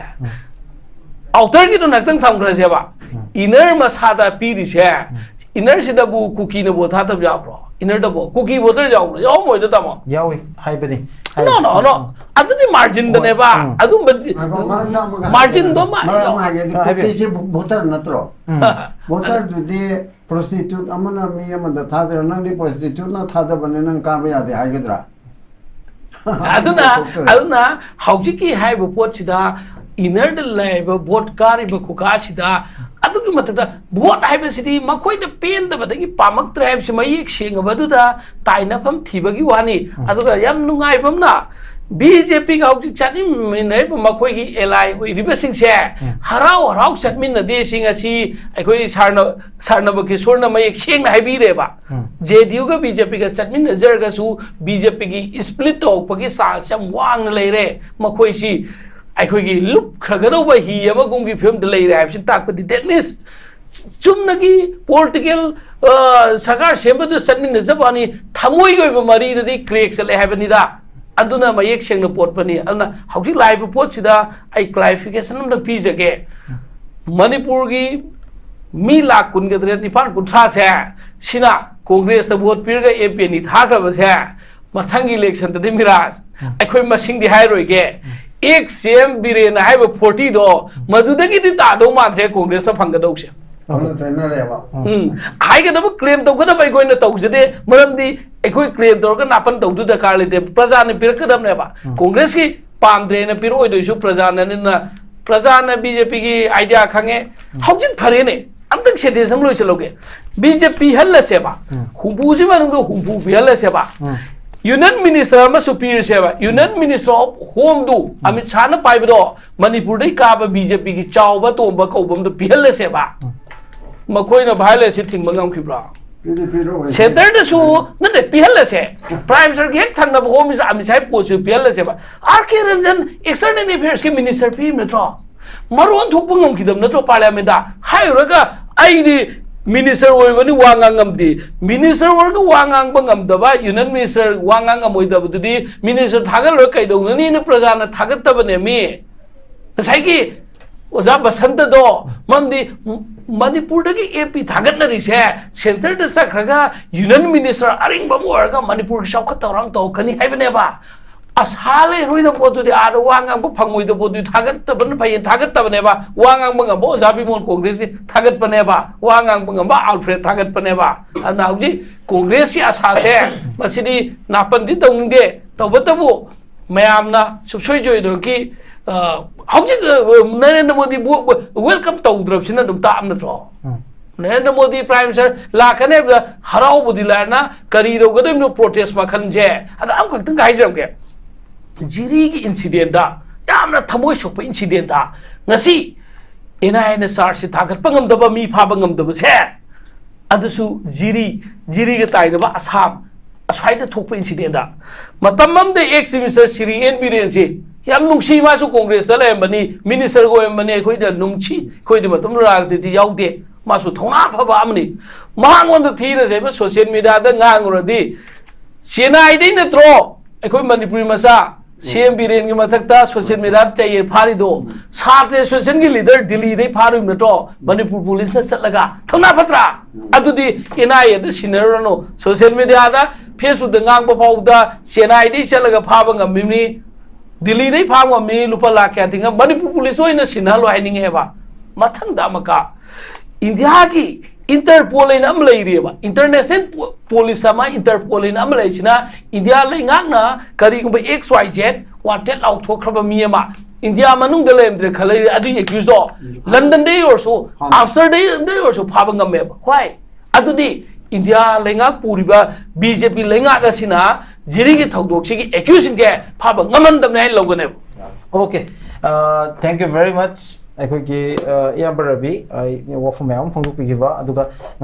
ꯑꯥꯎꯇꯔꯒꯤꯗꯣ ꯉꯥꯛꯇꯪ ꯊꯝꯈ꯭ꯔꯁꯦꯕ꯫ ꯏꯅꯔ ꯃꯁꯥꯗ ꯄꯤꯔꯤꯁꯦ, ꯏꯅꯔꯁꯤꯗꯕꯨ ꯀꯨꯀꯤꯅ ꯚꯣꯠ ꯊꯥꯗꯕ ꯌꯥꯎꯕ꯭ꯔꯣ? ꯏꯅꯔꯗꯕꯨ ꯀꯨꯀꯤ ꯚꯣꯇꯔ ꯌꯥꯎꯕ꯭ꯔꯣ? ꯌꯥꯎꯔꯝꯃꯣꯏꯗ, ꯇꯥꯃꯣ꯫ ꯌꯥꯎꯏ ꯍꯥꯏꯕꯅꯤ꯫ ꯅꯣ, ꯅꯣ, ꯅꯣ꯫ ꯑꯗꯨꯗꯤ ꯃꯥꯔꯖꯤꯟꯗꯅꯦꯕ꯫ ꯎꯝ꯫ ꯑꯗꯨꯝꯕ ꯉꯥꯏꯈꯣ, ꯃꯔꯛ ꯑꯃ ꯍꯥꯏꯒꯦ꯫ ꯃꯥꯔꯖꯤꯟꯗꯣ ꯑꯃ ꯃꯔꯛ ꯑꯃ ꯍꯥꯏꯒꯦ꯫ ꯍꯥꯏꯕꯤꯌꯨ꯫ ꯀꯨꯀꯤꯁꯦ ꯚꯣ-, ꯚꯣꯇꯔ ꯅꯠꯇ꯭ꯔꯣ? ꯎꯝ꯫ ꯚꯣꯇꯔꯗꯨꯗꯤ ꯄ꯭ꯔꯣꯁꯇꯤꯇ꯭ꯌꯨꯠ ꯑꯃꯅ ꯃꯤ ꯑꯃꯗ ꯊꯥꯗꯣꯏꯔꯥ? ꯅꯪꯗꯤ ꯄ꯭ꯔꯣꯁꯇꯤꯇ꯭ꯌꯨꯠꯅ ꯊꯥꯗꯕꯅꯤ, ꯅꯪ ꯀꯥꯕ ꯌꯥꯗꯦ ꯍꯥꯏꯒꯗ꯭ꯔꯥ? ꯑꯗꯨꯅ ꯊꯣꯛꯇꯣꯏꯔꯥ? ꯑꯗꯨꯅ ꯍꯧꯖꯤꯛꯀꯤ ꯍꯥꯏꯔꯤꯕ ꯄꯣꯠꯁꯤꯗ ꯏꯅꯔꯗ ꯂꯩꯔꯤꯕ ꯚꯣꯠ ꯀꯥꯔꯤꯕ ꯈꯨꯀꯥꯁꯤꯗ, ꯑꯗꯨꯒꯤ ꯃꯊꯛꯇ ꯚꯣꯠ ꯍꯥꯏꯕꯁꯤꯗꯤ ꯃꯈꯣꯏꯅ ꯄꯦꯟꯗꯕꯗꯒꯤ ꯄꯥꯝꯃꯛꯇ꯭ꯔꯦ ꯍꯥꯏꯕꯁꯤ ꯃꯌꯦꯛ ꯁꯦꯡꯉꯕꯗꯨꯗ ꯇꯥꯏꯅꯐꯝ ꯊꯤꯕꯒꯤ ꯋꯥꯅꯤ꯫ ꯑꯗꯨꯒ ꯌꯥꯝ ꯅꯨꯡꯉꯥꯏꯕ ꯑꯃꯅ, ꯕꯤ ꯖꯦ ꯄꯤꯒ ꯍꯧꯖꯤꯛ ꯆꯠꯃꯤꯟꯅꯔꯤꯕ ꯃꯈꯣꯏꯒꯤ ꯑꯦꯂꯥꯏ ꯑꯣꯏꯔꯤꯕꯁꯤꯡꯁꯦ ꯍꯔꯥꯎ ꯍꯔꯥꯎ ꯆꯠꯃꯤꯟꯅꯗꯦ꯫ ꯁꯤ ꯉꯁꯤ ꯑꯩꯈꯣꯏ ꯁꯥꯔꯅ-, ꯁꯥꯔꯅꯕ ꯀꯤꯁꯣꯔꯅ ꯃꯌꯦꯛ ꯁꯦꯡꯅ ꯍꯥꯏꯕꯤꯔꯦꯕ꯫ ꯖꯦ ꯗꯤ ꯌꯨꯒ ꯕꯤ ꯖꯦ ꯄꯤꯒ ꯆꯠꯃꯤꯟꯅꯖꯔꯒꯁꯨ ꯕꯤ ꯖꯦ ꯄꯤꯒꯤ ꯁ꯭ꯄ꯭ꯂꯤꯠ ꯇꯧꯔꯛꯄꯒꯤ ꯆꯥꯟꯁ ꯌꯥꯝ ꯋꯥꯡꯅ ꯂꯩꯔꯦ꯫ ꯃꯈꯣꯏꯁꯤ ꯑꯩꯈꯣꯏꯒꯤ ꯂꯨꯞꯈ꯭ꯔꯒꯗꯧꯕ ꯍꯤ ꯑꯃꯒꯨꯝꯒꯤ ꯐꯤꯕꯝꯗ ꯂꯩꯔꯦ ꯍꯥꯏꯕꯁꯤ ꯇꯥꯛꯄꯗꯤ, that means, ꯆꯨꯝꯅꯒꯤ ꯄꯣꯂꯤꯇꯤꯀꯦꯜ ꯁꯔꯀꯥꯔ ꯁꯦꯝꯕꯗꯨ ꯆꯠꯃꯤꯟꯅꯖꯕ ꯋꯥꯅꯤ, ꯊꯃꯣꯏꯒꯤ ꯑꯣꯏꯕ ꯃꯔꯤꯗꯗꯤ ꯀ꯭ꯔꯦꯛ ꯆꯠꯂꯦ ꯍꯥꯏꯕꯅꯤꯗ꯫ ꯑꯗꯨꯅ ꯃꯌꯦꯛ ꯁꯦꯡꯅ ꯄꯣꯠꯄꯅꯤ꯫ ꯑꯗꯨꯅ ꯍꯧꯖꯤꯛ ꯂꯥꯛꯏꯕ ꯄꯣꯠꯁꯤꯗ ꯑꯩ ꯀ꯭ꯂꯥꯔꯤꯐꯤꯀꯦꯁꯟ ꯑꯃꯇ ꯄꯤꯖꯒꯦ꯫ ꯃꯅꯤꯄꯨꯔꯒꯤ ꯃꯤ ꯂꯥꯈ ꯀꯨꯟꯒ ꯇꯔꯦꯠ, ꯅꯤꯄꯥꯟ, ꯀꯨꯟꯊ꯭ꯔꯥꯁꯦ ꯁꯤꯅ ꯀꯣꯡꯒ꯭ꯔꯦꯁꯇ ꯚꯣꯠ ꯄꯤꯔꯒ ꯑꯦꯝ ꯄꯤ ꯑꯅꯤ ꯊꯥꯈ꯭ꯔꯕꯁꯦ, ꯃꯊꯪꯒꯤ ꯏꯂꯦꯛꯁꯟꯗꯗꯤ ꯃꯤꯔꯥꯖ, ꯑꯩꯈꯣꯏ ꯃꯁꯤꯡꯗꯤ ꯍꯥꯏꯔꯣꯏꯒꯦ, ꯑꯦꯛꯁ ꯁꯤ ꯑꯦꯝ ꯕꯤꯔꯦꯟ ꯍꯥꯏꯕ ꯐꯣꯔꯇꯤꯗꯣ ꯃꯗꯨꯗꯒꯤꯗꯤ ꯇꯥꯗꯧ ꯃꯥꯟꯗ꯭ꯔꯦ ꯀꯣꯡꯒ꯭ꯔꯦꯁꯇ ꯐꯪꯒꯗꯧꯁꯦ꯫ ꯑꯃ ꯆꯠꯅꯔꯦꯕ꯫ ꯎꯝ, ꯍꯥꯏꯒꯗꯕ, ꯀ꯭ꯂꯦꯝ ꯇꯧꯒꯗꯕ ꯑꯩꯈꯣꯏꯅ ꯇꯧꯖꯗꯦ, ꯃꯔꯝꯗꯤ ꯑꯩꯈꯣꯏ ꯀ꯭ꯂꯦꯝ ꯇꯧꯔꯒ ꯅꯥꯄꯟ ꯇꯧꯗꯨ ꯗꯔꯀꯥꯔ ꯂꯩꯇꯦ, ꯄ꯭ꯔꯖꯥꯅ ꯄꯤꯔꯛꯀꯗꯕꯅꯦꯕ꯫ ꯀꯣꯡꯒ꯭ꯔꯦꯁꯀꯤ ꯄꯥꯝꯗ꯭ꯔꯦꯅ ꯄꯤꯔꯛꯑꯣꯏꯗꯣꯏꯁꯨ ꯄ꯭ꯔꯖꯥꯅꯅꯤꯅ, ꯄ꯭ꯔꯖꯥꯅ ꯕꯤ ꯖꯦ ꯄꯤꯒꯤ ꯑꯥꯏꯗꯤꯌꯥ ꯈꯪꯉꯦ꯫ ꯍꯧꯖꯤꯛ ꯐꯔꯦꯅꯦ, ꯑꯝꯇꯪ ꯁꯦꯟꯇꯦꯟꯁ ꯑꯃ ꯂꯣꯏꯁꯤꯜꯍꯧꯒꯦ꯫ ꯕꯤ ꯖꯦ ꯄꯤ ꯄꯤꯍꯜꯂꯁꯦꯕ, ꯍꯨꯝꯐꯨꯁꯤ ꯃꯅꯨꯡꯗ ꯍꯨꯝꯐꯨ ꯄꯤꯍꯜꯂꯁꯦꯕ, ꯌꯨꯅꯤꯌꯟ ꯃꯤꯅꯤꯁꯇꯔ ꯑꯃꯁꯨ ꯄꯤꯔꯁꯦꯕ, ꯌꯨꯅꯤꯌꯟ ꯃꯤꯅꯤꯁꯇꯔ ꯑꯣꯐ ꯍꯣꯝꯗꯨ ꯑꯃꯤꯠ ꯁꯥꯍꯅ ꯄꯥꯏꯕꯗꯣ ꯃꯅꯤꯄꯨꯔꯗꯩ ꯀꯥꯕ ꯕꯤ ꯖꯦ ꯄꯤꯒꯤ ꯆꯥꯎꯕ ꯇꯣꯝꯕ ꯀꯧꯕ ꯑꯝꯗ ꯄꯤꯍꯜꯂꯁꯦꯕ꯫ ꯃꯈꯣꯏꯅ ꯚꯥꯏꯑꯣꯂꯦꯟꯁꯁꯤ ꯊꯤꯡꯕ ꯉꯝꯈꯤꯕ꯭ꯔꯣ? ꯄꯤꯗꯤ ꯄꯤꯔꯛꯑꯣꯏ꯫ ꯁꯦꯟꯇꯔꯗꯁꯨ ꯅꯠꯇꯦ, ꯄꯤꯍꯜꯂꯁꯦ꯫ ꯄ꯭ꯔꯥꯏꯝ ꯃꯤꯅꯤꯁꯇꯔꯒꯤ ꯍꯦꯛ ꯊꯪꯅꯕ ꯍꯣꯝ ꯃꯤꯅꯤꯁꯇꯔ ꯑꯃꯤꯠ ꯁꯥꯍꯒꯤ ꯄꯣꯠꯁꯨ ꯄꯤꯍꯜꯂꯁꯦꯕ꯫ ꯑꯥꯔ ꯀꯦ ꯔꯟꯖꯟ ꯑꯦꯛꯁꯇꯔꯅꯦꯜ ꯑꯦꯐꯤꯌꯔꯁꯀꯤ ꯃꯤꯅꯤꯁꯇꯔ ꯄꯤꯔꯤꯕ ꯅꯠꯇ꯭ꯔꯣ? ꯃꯔꯣꯟ ꯊꯣꯛꯄ ꯉꯝꯈꯤꯗꯕ ꯅꯠꯇ꯭ꯔꯣ ꯄꯥꯔꯂꯤꯌꯥꯃꯦꯟꯗ? ꯍꯥꯏꯔꯨꯔꯒ ꯑꯩꯗꯤ ꯃꯤꯅꯤꯁꯇꯔ ꯑꯣꯏꯕꯅꯤ, ꯋꯥ ꯉꯥꯡ ꯉꯝꯗꯦ꯫ ꯃꯤꯅꯤꯁꯇꯔ ꯑꯣꯏꯔꯒ ꯋꯥ ꯉꯥꯡꯕ ꯉꯝꯗꯕ, ꯌꯨꯅꯤꯌꯟ ꯃꯤꯅꯤꯁꯇꯔ ꯋꯥ ꯉꯥꯡ ꯉꯝꯃꯣꯏꯗꯕꯗꯨꯗꯤ ꯃꯤꯅꯤꯁꯇꯔ ꯊꯥꯒꯠꯂꯒ ꯀꯩꯗꯧꯅꯅꯤꯅ ꯄ꯭ꯔꯖꯥꯅ ꯊꯥꯒꯠꯇꯕꯅꯦꯃꯤ꯫ ꯉꯁꯥꯏꯒꯤ ꯑꯣꯖꯥ ꯕꯁꯟꯇꯗꯣ, ꯃꯔꯝꯗꯤ ꯃꯅꯤꯄꯨꯔꯗꯒꯤ ꯑꯦꯝ ꯄꯤ ꯊꯥꯒꯠꯅꯔꯤꯁꯦ ꯁꯦꯟꯇꯔꯗ ꯆꯠꯈ꯭ꯔꯒ ꯌꯨꯅꯤꯌꯟ ꯃꯤꯅꯤꯁꯇꯔ ꯑꯔꯤꯡꯕ ꯑꯃ ꯑꯣꯏꯔꯒ ꯃꯅꯤꯄꯨꯔꯒꯤ ꯆꯥꯎꯈꯠ ꯊꯧꯔꯥꯡ ꯇꯧꯔꯛꯀꯅꯤ ꯍꯥꯏꯕꯅꯦꯕ꯫ ꯑꯁꯥ ꯂꯩꯔꯣꯏꯗꯕ ꯄꯣꯠꯇꯨꯗꯤ ꯑꯥꯗ ꯋꯥ ꯉꯥꯡꯕ ꯐꯪꯉꯣꯏꯗꯕ ꯄꯣꯠꯇꯨꯗꯤ ꯊꯥꯒꯠꯇꯕꯅ ꯐꯩꯌꯦꯅ ꯊꯥꯒꯠꯇꯕꯅꯦꯕ꯫ ꯋꯥ ꯉꯥꯡꯕ ꯉꯝꯕ ꯑꯣꯖꯥ ꯕꯤꯃꯣꯜ ꯀꯣꯡꯒ꯭ꯔꯦꯁꯀꯤ ꯊꯥꯒꯠꯄꯅꯦꯕ꯫ ꯋꯥ ꯉꯥꯡꯕ ꯉꯝꯕ ꯑꯜꯐ꯭ꯔꯦꯗ ꯊꯥꯒꯠꯄꯅꯦꯕ꯫ ꯑꯗꯨꯅ ꯍꯧꯖꯤꯛ ꯀꯣꯡꯒ꯭ꯔꯦꯁꯀꯤ ꯑꯁꯥꯁꯦ ꯃꯁꯤꯗꯤ ꯅꯥꯄꯟꯗꯤ ꯇꯧꯅꯤꯡꯗꯦ꯫ ꯇꯧꯕꯇꯕꯨ ꯃꯌꯥꯝꯅ ꯁꯨꯞꯁꯣꯏ ꯖꯣꯏꯗꯣꯏꯒꯤ, ꯑ, ꯍꯧꯖꯤꯛ, ꯑ, ꯅꯔꯦꯟꯗ꯭ꯔ ꯃꯣꯗꯤꯕꯨ ꯋꯦꯜꯀꯝ ꯇꯧꯗ꯭ꯔꯕꯁꯤꯅ ꯑꯗꯨꯝ ꯇꯥꯛꯑꯝ ꯅꯠꯇ꯭ꯔꯣ? ꯅꯔꯦꯟꯗ꯭ꯔ ꯃꯣꯗꯤ ꯄ꯭ꯔꯥꯏꯝ ꯃꯤꯅꯤꯁꯇꯔ ꯂꯥꯛꯀꯅꯤ ꯍꯥꯏꯕꯗ ꯍꯔꯥꯎꯕꯗꯤ ꯂꯥꯏꯔꯅ ꯀꯔꯤ ꯇꯧꯒꯗꯣꯏꯅꯣ ꯄ꯭ꯔꯣꯇꯦꯁ ꯃꯈꯜꯁꯦ? ꯑꯗ ꯑꯃꯈꯛꯇꯪ ꯍꯥꯏꯖꯔꯝꯒꯦ꯫ ꯖꯤꯔꯤꯒꯤ ꯏꯟꯁꯤꯗꯦꯟꯗ ꯌꯥꯝꯅ ꯊꯃꯣꯏ ꯁꯣꯛꯄ ꯏꯟꯁꯤꯗꯦꯟꯗ ꯉꯁꯤ ꯑꯦꯟ ꯑꯥꯏ ꯑꯦꯅ ꯆꯥꯔꯖꯁꯤ ꯊꯥꯒꯠꯄ ꯉꯝꯗꯕ, ꯃꯤ ꯐꯥꯕ ꯉꯝꯗꯕꯁꯦ, ꯑꯗꯨꯁꯨ ꯖꯤꯔꯤ, ꯖꯤꯔꯤꯒ ꯇꯥꯏꯅꯕ ꯑꯁꯥꯝ, ꯑꯁ꯭ꯋꯥꯏꯗ ꯊꯣꯛꯄ ꯏꯟꯁꯤꯗꯦꯟꯗ꯫ ꯃꯇꯝ ꯑꯃꯗ ꯑꯦꯛꯁ ꯃꯤꯅꯤꯁꯇꯔ ꯁꯤꯔꯤ ꯑꯦꯟ ꯕꯤꯔꯦꯟꯁꯤ ꯌꯥꯝ ꯅꯨꯡꯁꯤ, ꯃꯥꯁꯨ ꯀꯣꯡꯒ꯭ꯔꯦꯁꯇ ꯂꯩꯔꯝꯕꯅꯤ, ꯃꯤꯅꯤꯁꯇꯔꯒ ꯑꯣꯏꯔꯝꯕꯅꯤ, ꯑꯩꯈꯣꯏꯗ ꯅꯨꯡꯁꯤ, ꯑꯩꯈꯣꯏꯗꯤ ꯃꯇꯝꯗꯨꯗ ꯔꯥꯖꯅꯤꯇꯤ ꯌꯥꯎꯗꯦ, ꯃꯥꯁꯨ ꯊꯧꯅꯥ ꯐꯕ ꯑꯃꯅꯤ꯫ ꯃꯉꯣꯟꯗ ꯊꯤꯅ ꯆꯩꯕ ꯁꯣꯁꯤꯌꯦꯜ ꯃꯤꯗꯤꯌꯥꯗ ꯉꯥꯡꯉꯨꯔꯗꯤ, ꯆꯦꯟꯅꯥꯏꯗꯩ ꯅꯠꯇ꯭ꯔꯣ ꯑꯩꯈꯣꯏ ꯃꯅꯤꯄꯨꯔꯤ ꯃꯆꯥ ꯁꯤ ꯑꯦꯝ ꯕꯤꯔꯦꯟꯒꯤ ꯃꯊꯛꯇ ꯁꯣꯁꯤꯌꯦꯜ ꯃꯤꯗꯤꯌꯥꯗ ꯆꯩꯌꯦ ꯐꯥꯔꯤꯗꯣ? ꯁꯥꯇ꯭ꯔ ꯑꯦꯁꯣꯁꯤꯌꯦꯁꯟꯒꯤ ꯂꯤꯗꯔ ꯗꯤꯜꯂꯤꯗꯩ ꯐꯥꯔꯨꯏꯕ ꯅꯠꯇ꯭ꯔꯣ ꯃꯅꯤꯄꯨꯔ ꯄꯨꯂꯤꯁꯅ ꯆꯠꯂꯒ? ꯊꯧꯅꯥ ꯐꯠꯇ꯭ꯔꯥ? ꯑꯗꯨꯗꯤ ꯑꯦꯟ ꯑꯥꯏ ꯑꯦꯗ ꯁꯤꯟꯅꯔꯨꯔꯅꯨ, ꯁꯣꯁꯤꯌꯦꯜ ꯃꯤꯗꯤꯌꯥꯗ, ꯐꯦꯁꯕꯨꯛꯇ ꯉꯥꯡꯕ ꯐꯥꯎꯕꯗ ꯆꯦꯟꯅꯥꯏꯗꯩ ꯆꯠꯂꯒ ꯐꯥꯕ ꯉꯝꯃꯤꯕꯅꯤ, ꯗꯤꯜꯂꯤꯗꯩ ꯐꯥꯕ ꯉꯝꯃꯤ, ꯂꯨꯄꯥ ꯂꯥꯛ ꯀꯌꯥ ꯇꯤꯡꯉ? ꯃꯅꯤꯄꯨꯔ ꯄꯨꯂꯤꯁ ꯑꯣꯏꯅ ꯁꯤꯟꯅꯍꯜꯂꯣ ꯍꯥꯏꯅꯤꯡꯉꯦꯕ꯫ ꯃꯊꯪꯗ ꯑꯃꯨꯛꯀ ꯏꯟꯗꯤꯌꯥꯒꯤ ꯏꯟꯇꯔꯄꯣꯜ ꯍꯥꯏꯅ ꯑꯃ ꯂꯩꯔꯤꯑꯕ, ꯏꯟꯇꯔꯅꯦꯁꯅꯦꯜ ꯄꯣ- ꯄꯣꯂꯤꯁ ꯑꯃ, ꯏꯟꯇꯔꯄꯣꯜ ꯍꯥꯏꯅ ꯑꯃ ꯂꯩꯁꯤꯅ ꯏꯟꯗꯤꯌꯥ ꯂꯩꯉꯥꯛꯅ ꯀꯔꯤꯒꯨꯝꯕ X Y Z wanted ꯂꯥꯎꯊꯣꯛꯈ꯭ꯔꯕ ꯃꯤ ꯑꯃ ꯏꯟꯗꯤꯌꯥ ꯃꯅꯨꯡꯗ ꯂꯩꯔꯝꯗ꯭ꯔꯦ ꯈꯜꯂꯗꯤ, ꯑꯗꯨꯒꯤ ꯑꯦꯀ꯭ꯌꯨꯁꯇꯣ ꯂꯟꯗꯟꯗꯒꯤ ꯑꯣꯏꯔꯁꯨ, ꯑꯥꯝꯁꯇꯔꯗꯝꯗꯒꯤ ꯑꯣꯏꯔꯁꯨ ꯐꯥꯕ ꯉꯝꯃꯦꯕ꯫ ꯍꯣꯏ, ꯑꯗꯨꯗꯤ ꯏꯟꯗꯤꯌꯥ ꯂꯩꯉꯥꯛ ꯄꯨꯔꯤꯕ B J P ꯂꯩꯉꯥꯛ ꯑꯁꯤꯅ ꯖꯤꯔꯤꯒꯤ ꯊꯧꯗꯣꯛꯁꯤꯒꯤ ꯑꯦꯀ꯭ꯌꯨꯁꯁꯤꯡꯁꯦ ꯐꯥꯕ ꯉꯝꯍꯟꯗꯕꯅꯦ ꯍꯥꯏꯅ ꯂꯧꯒꯅꯦꯕ꯫ Okay, uh, thank you very much. ꯑꯩꯈꯣꯏꯒꯤ uh, ꯏꯌꯥꯝꯕ ꯔꯕꯤ, ꯑꯩ ꯋꯥꯐꯝ ꯃꯌꯥꯝ ꯑꯃ ꯐꯣꯡꯗꯣꯛꯄꯤꯈꯤꯕ, ꯑꯗꯨꯒ